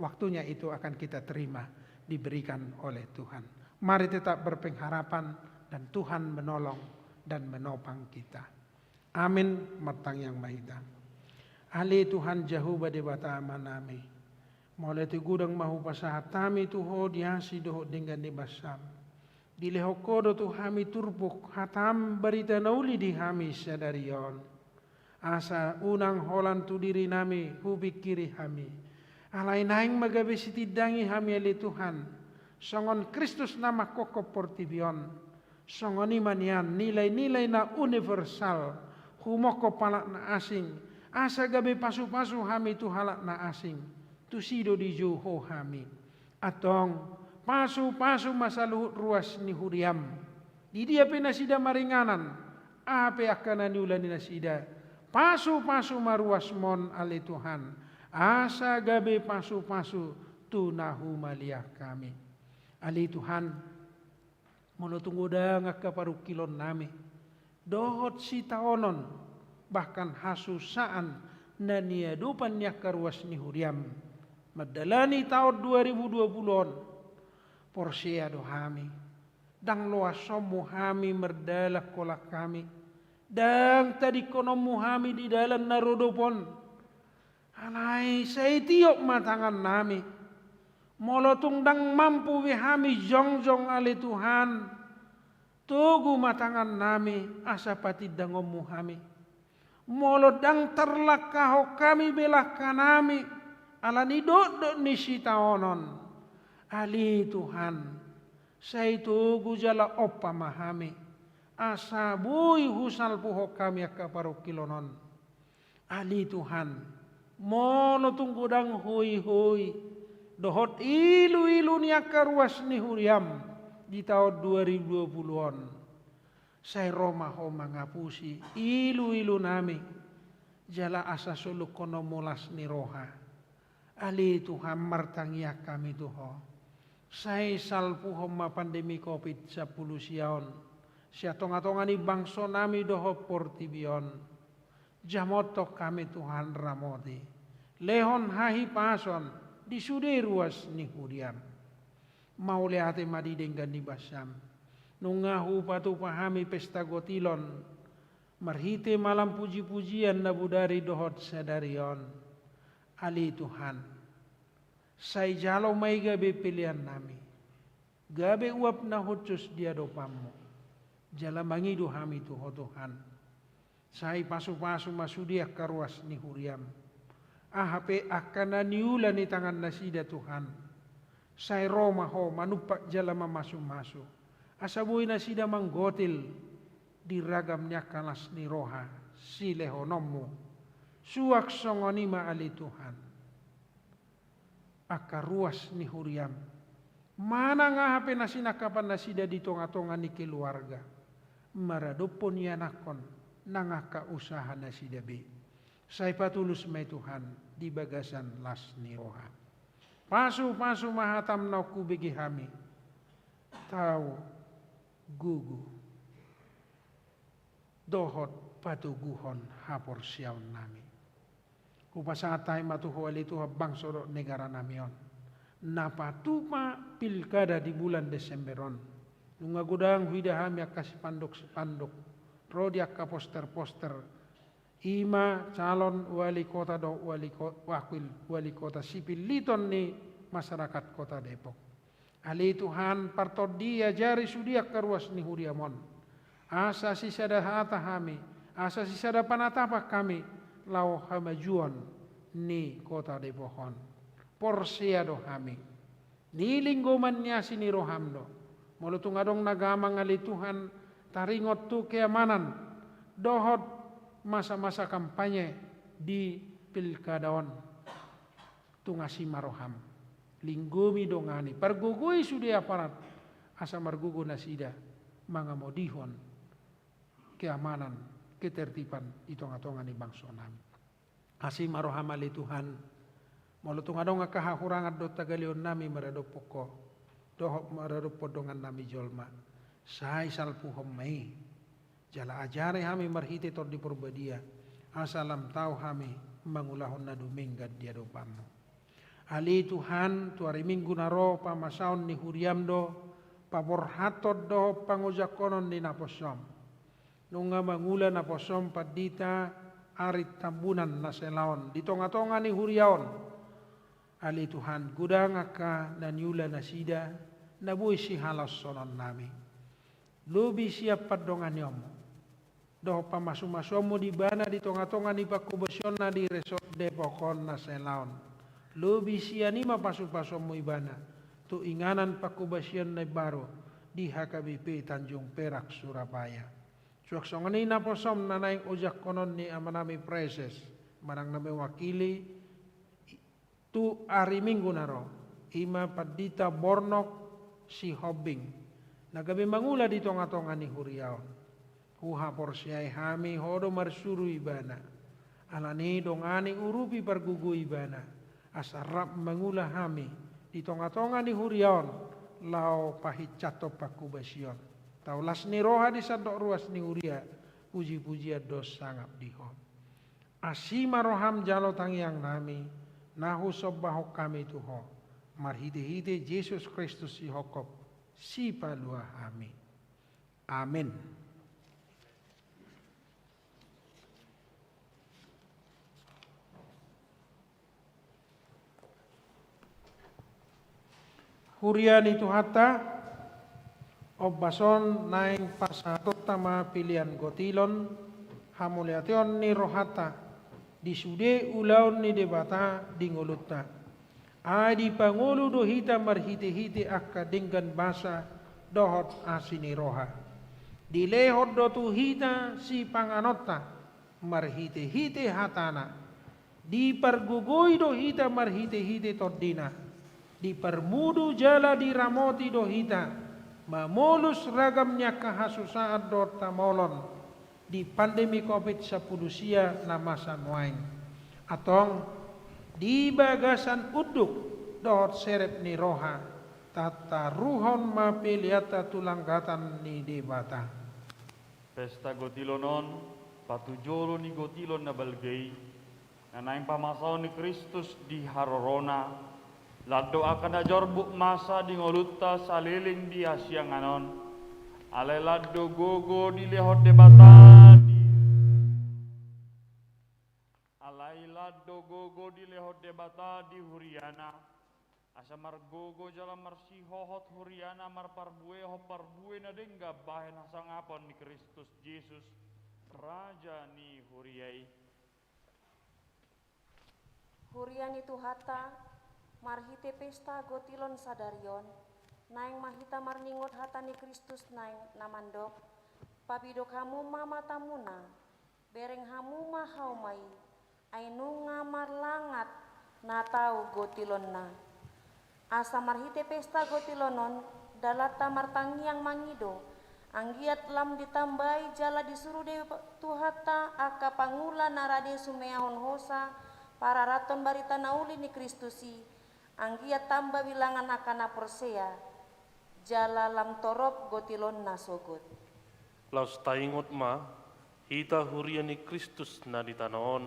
Waktunya itu akan kita terima, diberikan oleh Tuhan. Mari tetap berpengharapan dan Tuhan menolong dan menopang kita. Amin. Martangiang ma hita. Ale Tuhan Jahowa Debata Amanami, mauliate godang ma hupasahat hami tu Ho di asi dohot denggan ni basam. Dilehon Ho do tu hami turpuk hatam, barita na uli di hami sadari on. Asa unang holan tu dirinami hupingkiri hami. Alai naeng ma gabe sitindangi hami ale Tuhan, songon Kristus na manghophop portibi on. Songon i ma nian nilai-nilai na universal, humophop halak na asing, asa gabe pasu-pasu hami tu halak na asing. Tusi do dijou Ho hami. Antong, pasu-pasu ma saluhut ruas ni huriam. Di dia pe nasida maringanan, aha pe angka na niula ni nasida, pasu-pasu ma ruasmon ale Tuhan, asa gabe pasu-pasu tu na humaliang hami. Ale Tuhan, molo tung godang angka parungkilonnami dohot sitaonon, bahkan hasusaan na niadopan ni angka ruas ni huriam mandalani taon dua ribu dua puluh on, porsea do hami, ndang loasonmu hami mardalan holan hami, ndang tadingkononmu hami di dalan na rodop on. Alai sai tiop ma tangannami. Molo tung ndang mampu be hami jongjong ale Tuhan, togu ma tangannami asa patindangonmu hami. Molo ndang tarlangkahon hami be langkanami ala ni dokdok ni sitaonon, ale Tuhan, sai togu jala ompa ma hami, asa boi husalpuhon hami angka parungkilon on. Ale Tuhan, molo tung godang hoi-hoi dohot ilu-ilu ni angka ruas ni huriam di taon dua ribu dua puluh on, sai ro ma Ho mangapusi ilu-ilunami, jala asa solunghononmu las ni roha. Ale Tuhan, martangiang hami tu Ho. Sai salpuhon ma pandemi covid sampulu sia on sian tonga-tonga ni bangsonami dohot portibi on. Jamothon hami Tuhan, ramoti. Lehon hahipason di sude ruas ni huriam. Mauliate ma di denggan ni basam. Nunga hupatupa hami pesta gotilon marhite malam puji-pujian na bodari dohot sadari on. Ale Tuhan, sai jalo ma i gabe peleannami, gabe uap na hushus di adopanmu. Jala mangido hami tu Ho Tuhan, sai pasu-pasu ma sude angka ruas ni huriam. Aha pe angka na niula ni tangannasida Tuhan, sai ro ma Ho manumpak jala mamasu-masu, asa boi nasida manggotil di ragam ni angka las ni roha silehononmu. Suang songon i ma ale Tuhan, angka ruas ni huriam manang aha pe na sinangkapan nasida di tonga-tonga ni keluarga, maradophon ianakhon nang angka usaha nasida be, sai patulus ma i Tuhan di bagasan las ni roha. Pasu-pasu ma hatam naung hubege hami, tau gogo dohot patoguhon haporseaonnami. Hupasahat hami ma tu Ho ale Tuhan bangso dohot negaranami on, na patupa pilkada di bulan Desember on. Nunga godang huida hami angka sipanduk-sipanduk ro di angka poster-poster, i ma calon wali kota dohot wali ko-, wakil wali kota sipilliton ni masyarakat Kota Depok. Ale Tuhan, partondi ajari sude angka ruas ni huriam on, Asa sisada hata hami, asa sisada panatapan hami, laho hamajuon ni kota Depok on. Porsea do hami. Nilinggoman ni asi ni roham do. Molo tung adong na gamang ale Tuhan, taringot tu keamanan, dohot masa-masa kampanye di pilkada on. Tung asi ma roham. Linggomi, dongani, pargogoi sude aparat, asa margogo nasida mangamodihon keamanan, ketertiban di tonga-tonga ni bangso nami. Asi ma roham ale Tuhan, molo tung adong angka hahurangan dohot hagaleonnami maradophon Ho, dohot maradophon dongannami jolma, sai salpuhon ma i, jala ajari hami marhite Tondi Parbadia, asa lam tau hami mangulahon na dumenggan di adopanmu. Ale Tuhan, tu ari Minggu na ro pamasaon ni huriam do, paborhathon dohot pangojakhonon ni naposom. Nunga mangula naposom pandita Arit Tambunan na selaon di tonga-tonga ni huria on. Ale Tuhan, godang angka na niula nasida, na boi sihalaoshononnami. Lobi sian pandonganionmu dohot pamasu-masuonmu di ibana di tonga-tonga ni pangkobasionna di Resort Depok on na selaon. Lobi sian i ma pasu-pasuonmu ibana tu inganan pangkobasionna imbaru di H K B P Tanjung Perak Surabaya. Suang songon i naposom na naeng ojakhonon ni amanami praeses manang na mewakili tu ari Minggu na ro, i ma Pandita Bornok Sihombing, na gabe mangula di tonga-tonga ni huria on. Huhaporseai hami Ho do marsuru ibana. Alani i dongani, urupi, pargogoi ibana, asa rap mangula hami di tonga-tonga ni huria on, laho pahinsathon pangkobasion. Tau las ni roha di sandok ruas ni huria, puji-pujian dohot sangap di Ho. Asi ma roham jalo tangiangnami, na husombahon hami tu Ho, marhite-hite Jesus Kristus Sihophop, Sipalua hami. Amen. Huria ni Tuhanta, ombas on naeng pasahatonta ma pelean gotilon, hamauliateon ni rohanta, di sude ulaon ni Debata di ngolunta. Ai dipangolu do hita marhite-hite angka denggan basa dohot asi ni roha. Dilehon do tu hita sipanganonta marhite-hite hatana. Dipargogoi do hita marhite-hite tondina. Diparmudu jala diramoti do hita mamolus ragam ni angka hasusaan dohot hamolon di pandemi covid sampulu sia na masa nuaeng. Antong, di bagasan unduk dohot serep ni roha, tataruhon ma peleanta tu langgatan ni Debata. Pesta gotilon on, patujolo ni gotilon na balga i, na naeng pamasaon ni Kristus di harorona, lan do angka na jorbut masa di ngolunta saleleng di hasiangan on, alai lan do gogo dilehon Debata di, alai lan do gogo dilehon Debata di huriana, asa margogo jala marsihohot huriana marparbuehon parbue na denggan bahen hasangapon ni Kristus Jesus, Raja ni huria i. Huria ni Tuhanta, marhite pesta gotilon sadari on, naeng ma hita marningot hata ni Kristus naeng na mandok, papidok hamu ma matamuna, bereng hamu ma hauma i, ai nunga marlangat na tau gotilonna. Asa marhite pesta gotilon on, dalanta martangiang mangido, anggiat lam ditambai jala disuru Debata Tuhanta angka pangula na rade sumeahon hosa pararathon barita na uli ni Kristus i, anggiat tamba bilangan angka na porsea, jala lam torop gotilonna sogot. Laos taingot ma, hita huria ni Kristus na di tano on,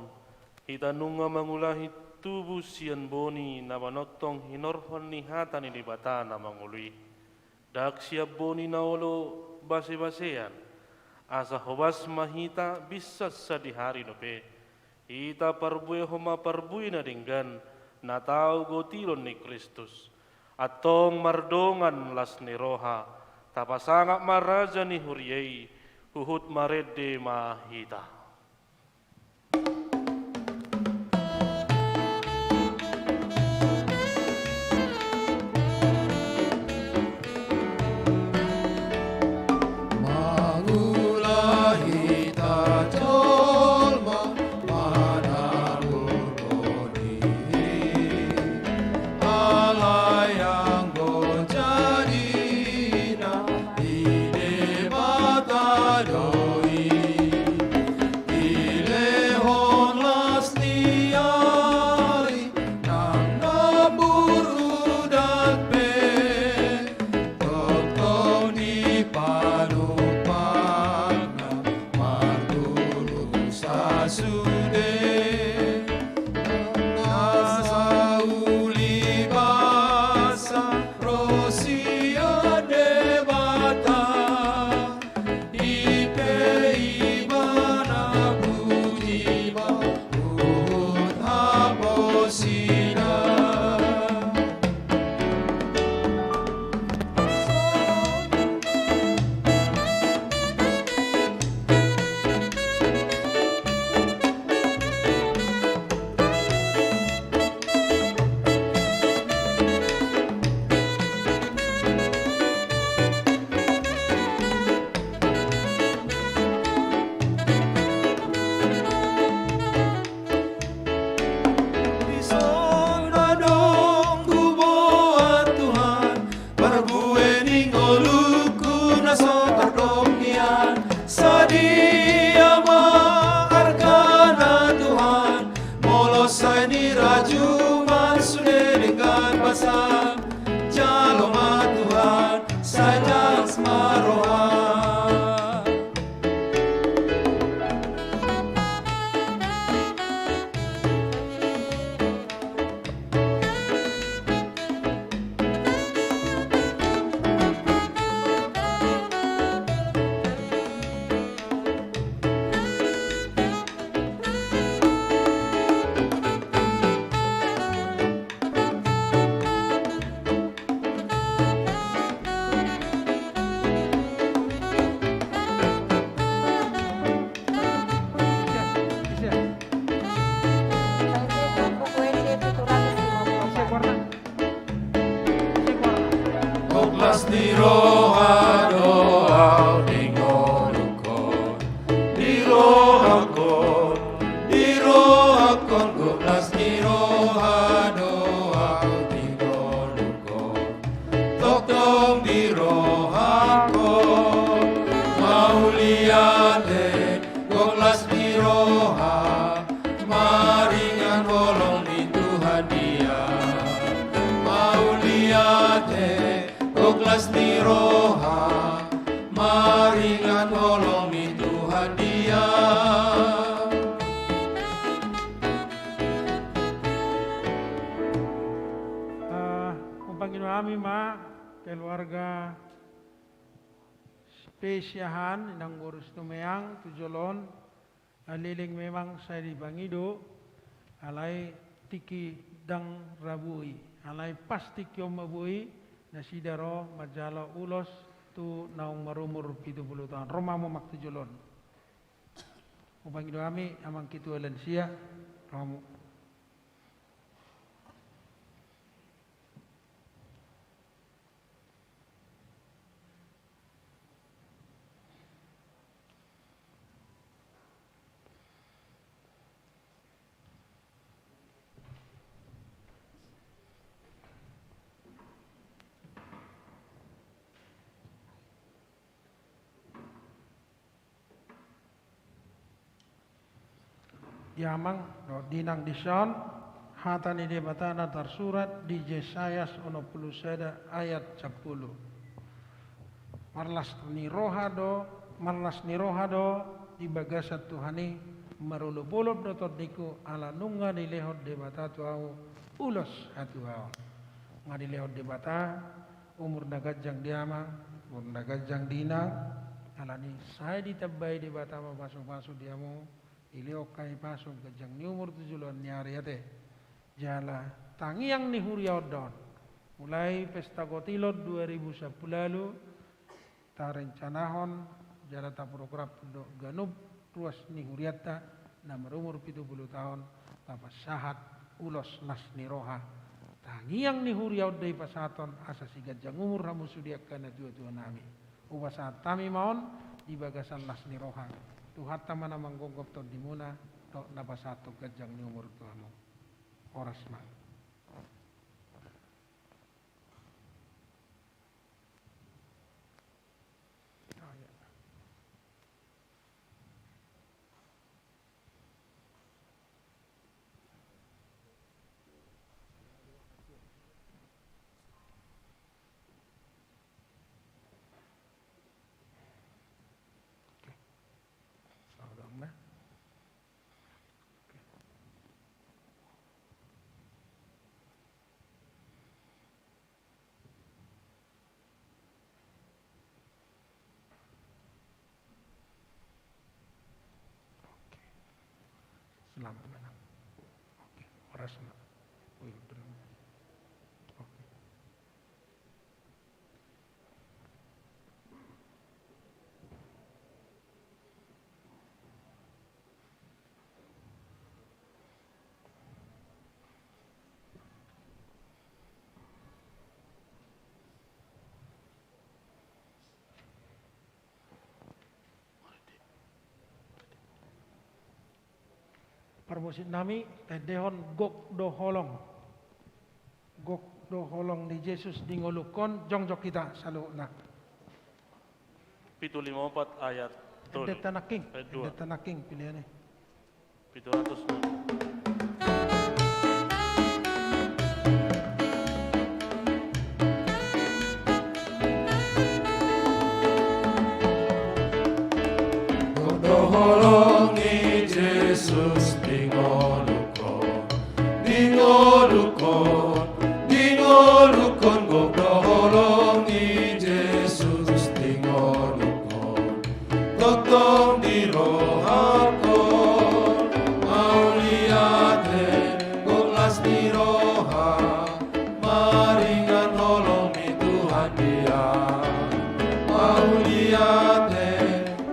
hita nunga mangulahi tubu sian boni na manongtong hinorhon ni hata ni Debata na mangolu i. Ndang sian boni na olo base-basean, asa hobas ma hita binsat sadihari dope. Hita parbuehon ma parbue na denggan, na tau gotilon ni Kristus. Antong mardongan las ni roha, tapasangap ma Raja ni huria i, Huhut marende ma hita. Mangula hita jolma manangihon i, alai anggo jadina di Debata do i. Dilehon las ni ari nang na burju dope, tongtong dipanupakna marguru sasude. Nasa uli basa ro sian Debata, i pe Ibana puji ma huhut haposida. Dison adong huboan Tuhan, parbue ni ngolungku na so tardok nian. Sadia ma argana Tuhan, molo sai nirajum sude denggan basa. Jalo ma Tuhan, sai las ma roha. Gok las ni roha do au di ngolungkon, di rohakon, di rohakon, gok las ni roha do au di ngolungkon. Tongtong di rohakon, mauliate, gok las ni roha, maringan holong ni Tuhan dia. Mauliate, gok las ni roha, maringan holong ni Tuhan dia. Ah, umpangido hami ma keluarga Spesiahan, inang boru Situmorang, tu jolo on, na leleng memang sai dipangido, alai tingki ndang ra boi, alai pas tingki on ma boi, nasida ro manjalo ulos tu naung marumur pitu pulu taon. Ro ma hamu amang tu jolo on. Hupangido hami amang ketua lansia, ro hamu. Di amang dohot di inang dison, hata ni Debata na tarsurat di Jesayas onom pulu sada ayat sampulu. Marlas ni roha do, marlas ni roha do di bagasan Tuhan i, marolopolop do tondingku ala nunga dilehon Debata tu ahu ulos hatuaon. Nunga dilehon Debata umur na ganjang di amang, umur na ganjang di inang, alani sai ditambai Debata ma pasupasu di hamu, dilehon hami pasu ganjang ni umur tu joloan ni ari ate. Jala tangiang ni huria on do on. Mulai pesta gotilon dua ribu sampulu ualu, tarencanahon jala taprogram do ganup ruas ni hurianta na marumur pitu pulu taon, tapasahat ulos las ni roha. Tangiang ni huria on do i pasahathon asa siganjang umur hamu sude angka natuatua nami. Hupasahat hami ma on di bagasan las ni roha. Tuhanta ma na manggonggom tondimuna, dohot na pasahathon ganjang ni umur tu hamu. Horas ma. Oke. Selamat malam. Oke, horas ma. Wih, bener. Oke. Parmusik nami, taendehon Gok do Holong. Gok do holong ni Jesus di ngolungkon, jongjong hita saluhutna. Pitu lima opat ayat tolu. Endenta nangkin, ayat dua. Endenta nangkin pilihan i. Pitu ratus enam. Gok do holong ni Jesus di ngolungkon, di ngolungkon, di ngolungkon, gok do holong ni Jesus di ngolungkon. Tongtong di rohangkon, mauliate, gok las ni roha, maringan holong ni Tuhan dia. Mauliate,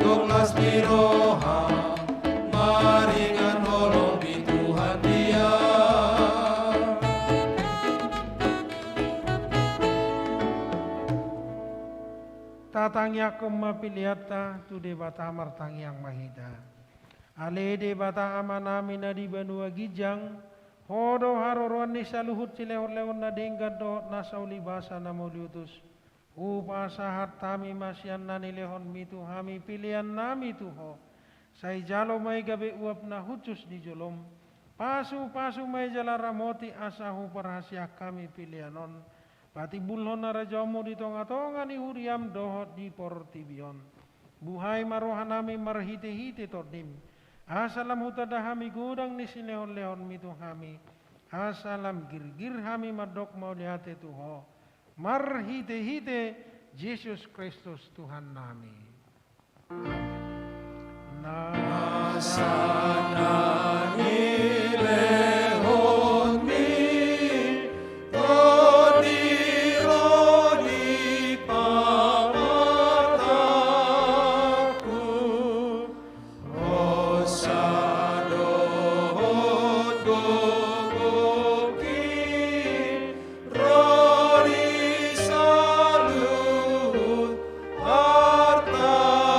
gok las ni roha, maringan holong ni Tuhan dia. Tatangiangkon ma pilianta tu Debata, martangiang ma hita. Ale Debata Amanami na di banua ginjang, Ho do haroroan ni saluhut silehonlehon na denggan dohot nasa ulibasa na mauliutus. Hupasahat hami ma sian na nilehonMi tu hami peleannami tu Ho. Sai jalo ma i gabe uap na hushus di joloM. Pasupasu ma i jala ramoti asa huparhaseang hami pelean on. Patimbulhon harajaonMu di tongatonga ni huriaM dohot di portibi on. Buhai ma rohanami marhitehite TondiM, asa lam hutanda hami godang ni silehonlehonMi tu hami, asa lam girgir hami mandok mauliate tu Ho, marhitehite Jesus Kristus Tuhannami. Amen. Nasa na nilehonMi, Tondi ro di pamatangku, hosa dohot gogongki, ro di saluhut artangku.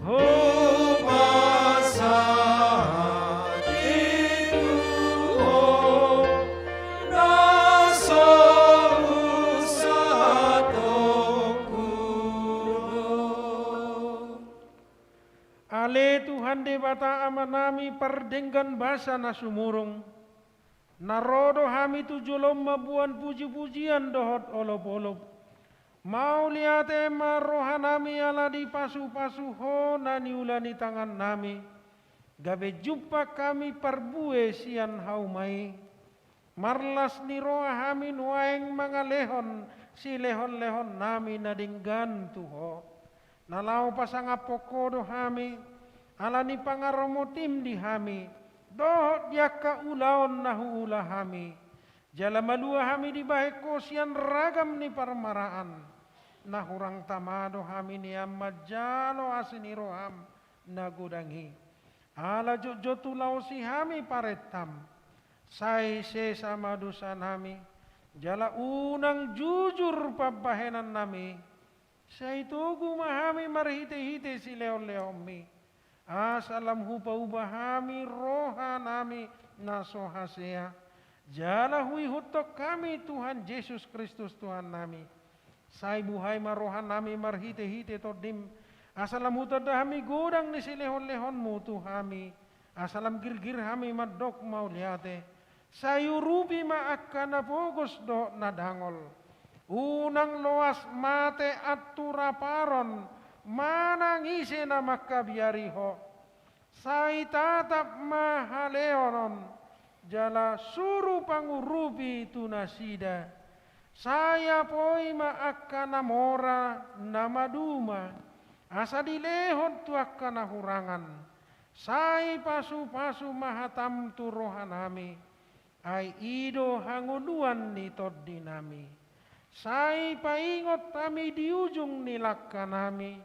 Hupasahat i tu Ho, na so husahatongku. Ale Tuhan Debata Amanami pardenggan basa na sumurung, na ro do hami tu joloM mamboan pujipujian dohot olopolop. Mauliate ma rohanami ala dipasupasu Ho na niula ni tangannami, gabe jumpang hami parbue sian hauma i. Marlas ni roha hami nuaeng mangalehon silehonlehonnami na denggan tu Ho. Na laho pasangaphon Ho do hami, ala ni pangaramoti di hami, dohot di angka ulaon na huula hami. Jala malua hami dibahen Ho sian ragam ni parmaraan. Na hurang tama do hami nian manjalo asi ni roham na godang i. Ala jotjot hulaosi hami parentam, sai sesa ma dosanami, jala unang jujur pambahenannami. Sai togu ma hami marhitehite silehonlehonmi, asa lam hupauba hami rohanami na so hasea, jala huihuthon hami Tuhan Jesus Kristus Tuhannami. Sai buhai ma rohanami marhitehite Tondim, asa lam hutanda hami godang ni silehonlehonmu tu hami, asa lam girgir hami mandok mauliate. Sai urupi ma angka na pogos dohot na dangol. Unang loas mate anturaparon manang ise na mangkabiari ho. Sai tatap ma haleonon, jala suru pangurupi tu nasida. Sai apoi ma angka na mora na maduma, asa dilehon tu angka na hurangan. Sai pasupasu ma hatam tu rohanami, ai i do hangoluan ni tondinami. Sai paingot hami di ujung ni langkanami,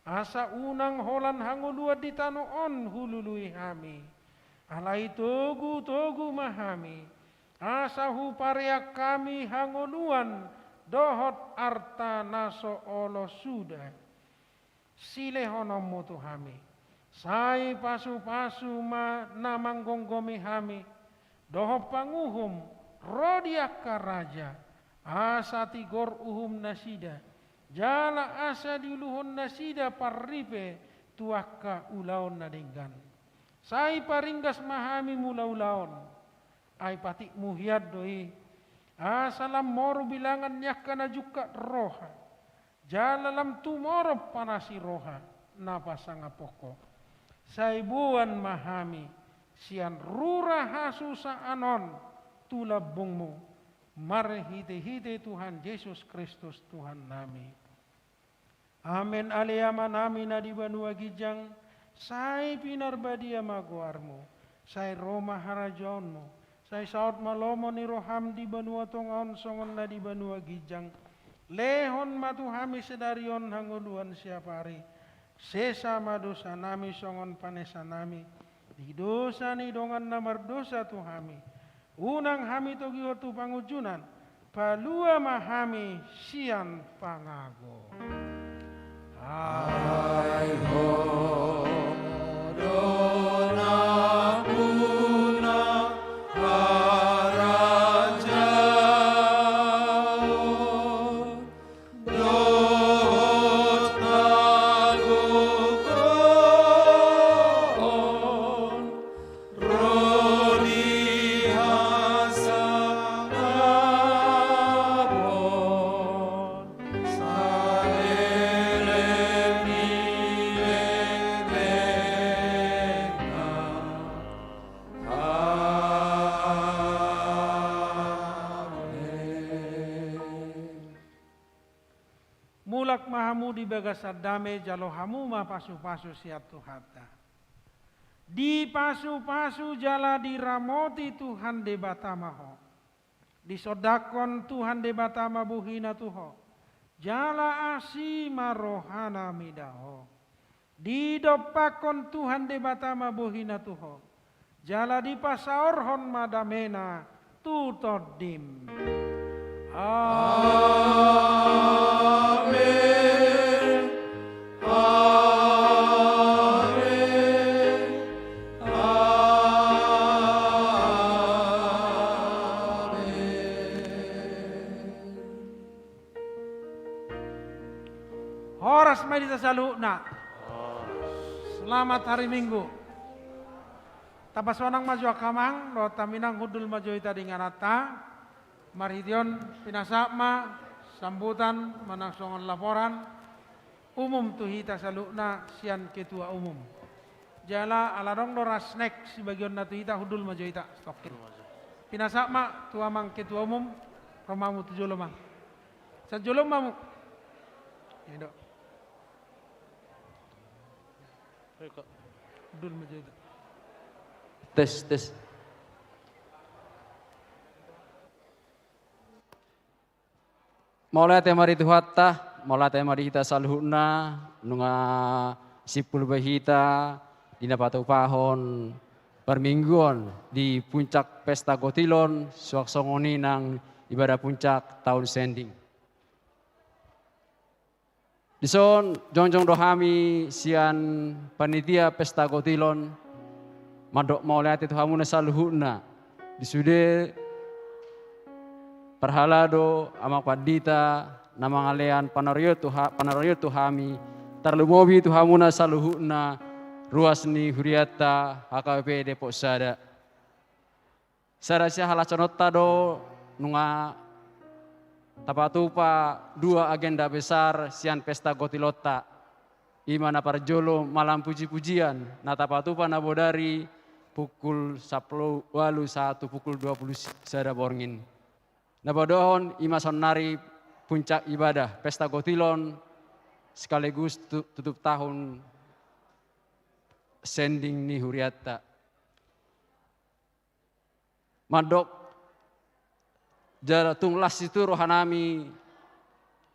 asa unang holan hangoluan di tano on hulului hami. Alai togutogu ma hami, asa hupareang hami hangoluan dohot arta na so olo suda silehononmu tu hami. Sai pasupasu ma na manggomgomi hami, dohot panguhum ro di angka raja, asa tigor uhumnasida, jala asa diuluhon nasida parripe tu angka ulaon na denggan. Sai paringgas ma hami mulaulaon, ai patikmu hian do i, asa lam moru bilangan ni angka na jungkat roha, jala lam tumorop panasi roha na pasangaphon ho. Sai boan ma hami sian rura hasusaan on tu lambungmu, marhitehite Tuhan Jesus Kristus Tuhannami. Amen. Ale Amanami na di banua ginjang, sai pinarbadia ma goarmu, sai ro ma harajaonmu, sai saut ma lomo ni roham di banua tonga on songon na di banua ginjang. Lehon ma tu hami sadari on hangoluan siapari. Sesa ma dosanami songon panesanami di dosa ni dongan na mardosa tu hami. Unang hami togihon tu pangunjunan, palua ma hami sian pangago. Ai Ho do nampuna harajaon dohot hagogoon ro di hasangapon saleleng ni lelengna. Amen. Mulak ma hamu di bagasan dame, jalo hamu ma pasupasu sian Tuhanta. Dipasupasu jala diramoti Tuhan Debata ma ho. Disondangkon Tuhan Debata ma bohina tu ho, jala asi ma rohana mida ho. Didompakkon Tuhan Debata ma bohina tu ho, jala dipasaorhon ma damena tu tondim. Amen. Amen. Amen. Horas ma di hita saluhutna. Selamat hari Minggu. Tapasonang ma jo angka amang dohot haminang, hundul ma jo hita di ingananta. Marhite on pinasahat ma sambutan manang songon laporan umum tu hita saluhutna sian ketua umum. Jala ala adong do rasnek sibagionna tu hita, hundul ma jo hita, stokin. Pinasahat ma tu amang ketua umum, ro ma hamu tu jolo, amang. Sian jolo ma hamu. Ido. Hundul ma jo hita. Tes, tes. Mauliate ma di Tuhanta, Mauliate ma di hita saluhutna, nunga simpul be hita di na patupahon parmingguon di puncak pesta gotilon, suang songon i nang ibadah puncak taon sending. Dison jongjong do hami sian panitia pesta gotilon mandok mauliate tu hamuna saluhutna. Di sude parhalado, amang pandita na mangalean panaruion tu ha-, panaruion tu hami, tarlumobi tu hamuna saluhutna ruas ni hurianta H K B P Depok Sada. Sada sian halashononta do nunga tapatupa dua agenda besar sian pesta gotilonta. I ma na parjolo malam puji-pujian na tapatupa na bodari pukul sampulu ualu sahat tu pukul dua puluh sada borngin. Na paduahon i ma saonnari puncak ibadah pesta gotilon sekaligus tu-, tutup tahun sending ni hurianta. Mandok jala tung las situtu rohanami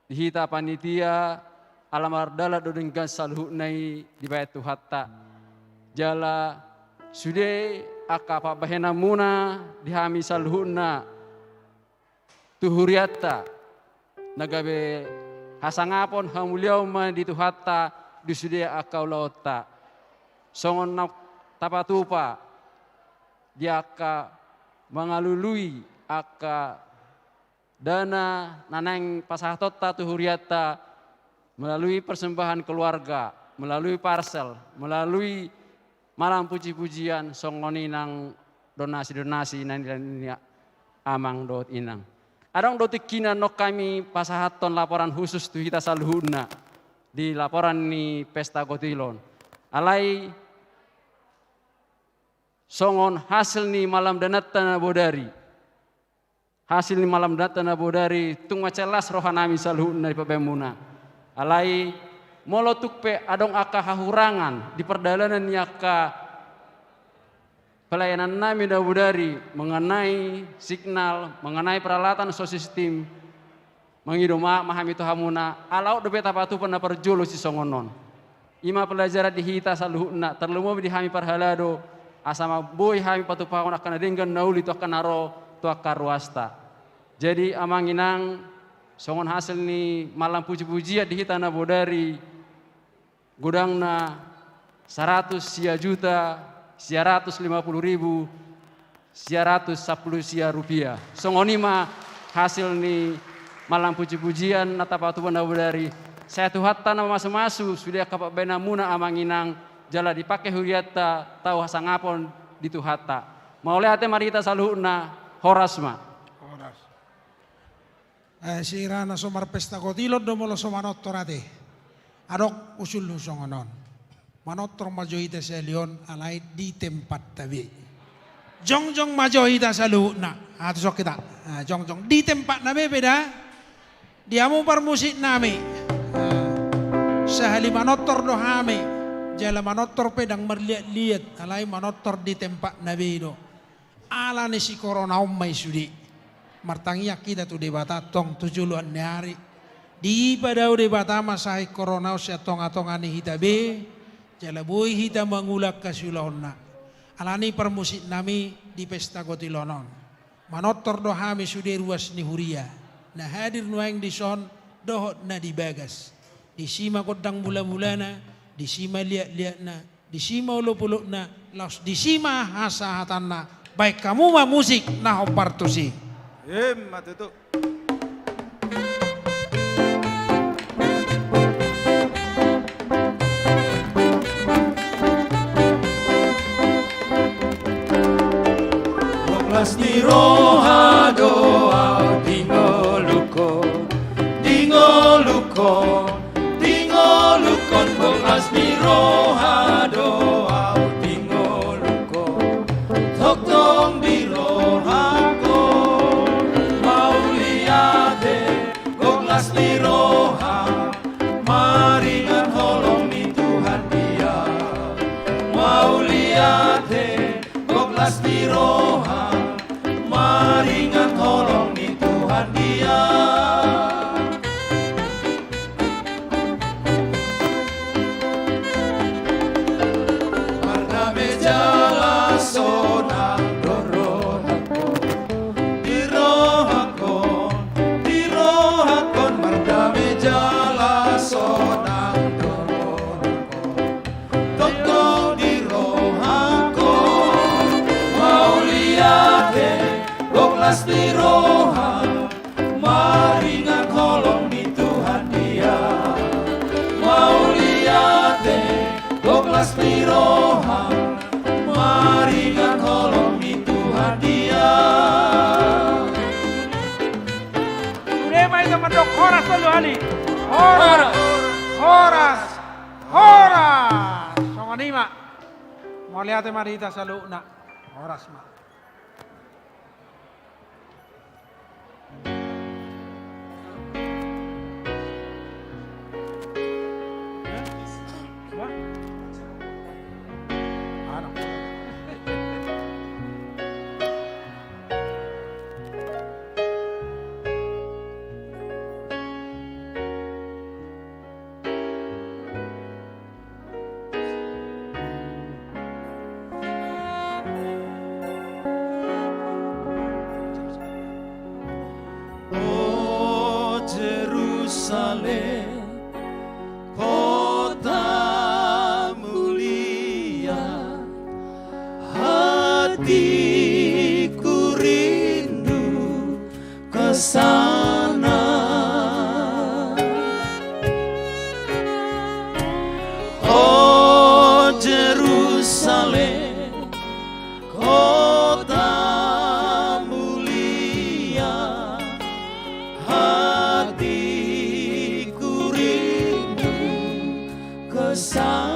di hita panitia, ala mardalan do denggan saluhutna i dibahen Tuhanta. Jala sude angka pambahenanmuna di hami saluhutna tu hurianta, na gabe hasangapon hamuliaon ma di Tuhanta di sude angka ulaonta. Songon na tapatupa di angka mangalului angka dana na naeng pasahatonta tu hurianta melalui persembahan keluarga, melalui parsel, melalui malam puji-pujian, songon i nang donasi-donasi na nilehon ni amang dohot inang. Adong do tingki na naeng hami pasahathon laporan khusus tu hita saluhutna di laporan ni pesta gotilon. Alai songon hasil ni malam dananta na bodari. Hasil ni malam dananta na bodari, tung mansai las rohanami saluhutna di pambahenmuna. Alai molo tung pe adong angka hahurangan di pardalanan ni angka pelayanannami na bodari mengenai signal, mengenai peralatan sound system, mangido maaf ma hami tu hamuna, ala on dope tapatupa na parjolo sisongon on. I ma pelajaran di hita saluhutna, tarlumobi di hami parhalado, asa ma boi hami patupahon angka na denggan na uli tu angka na ro, tu angka ruasta. Jadi amang inang, songon hasil ni malam puji-pujian di hita na bodari, godangna saratus sia juta sia ratus lima puluh ribu sia ratus sampulu sia rupiah. Songon i ma hasil ni malam puji-pujian na tapatupa na bodari. Sai Tuhanta na mamasu-masu sude angka pambahenanmuna amang inang, jala dipangke hurianta tau hasangapon di Tuhanta. Mauliate ma di hita saluhutna, horas ma. Horas. Eh, sira na so marpesta gotilon do molo so manortor ate. Adong usulhu songon on. Manortor ma jo hita sahali on alai di tempatna be. Jongjong ma jo hita saluhutna. Ah, tu son hita. Ah, jongjong. Di tempatna be pe da. Di hamu parmusiknami. Ah, sahali manortor do hami. Jala manortor pe ndang marliat-liat. Alai manortor di tempatna be do. Ala ni si korona on ma i sude. Martangiang hita tu Debata tong tu joloan ni ari. Dipadao Debata ma sahit korona on sian tonga-tonga ni hita be, jala boi hita mangula angka siulaonna. Ala ni parmusiknami di pesta gotilon on. Manortor do hami sude ruas ni huria. Na hadir nuaeng dison dohot na di bagas. Disi ma gondang mula-mulana, disi ma liat-liatna, disi ma olop-olopna, laos disi ma hasahatanna. Baen hamu ma musik na hombar tusi. Emma tutu. Gok las ni roha do au di ngolungkon, di ngolungkon. Di ngolungkon, gok las ni roha do au di ngolungkon. Tongtong di rohangkon mauliate, gok las ni roha maringan holong ni Tuhan dia. Mauliate, gok las ni roha maringan holong ni Tuhan dia. Las ni roha, maringan holong ni Tuhan dia. Mauliate, gok las ni roha, maringan holong ni Tuhan dia. Sude ma hita mandok horas tolu hali. Horas, horas, horas. Songon i ma. Mauliate ma di hita saluhutna. Horas ma. O Jerusalem, kota mulia, hatiku rindu ke sana. O Jerusalem, kota mulia, hatiku rindu ke sana.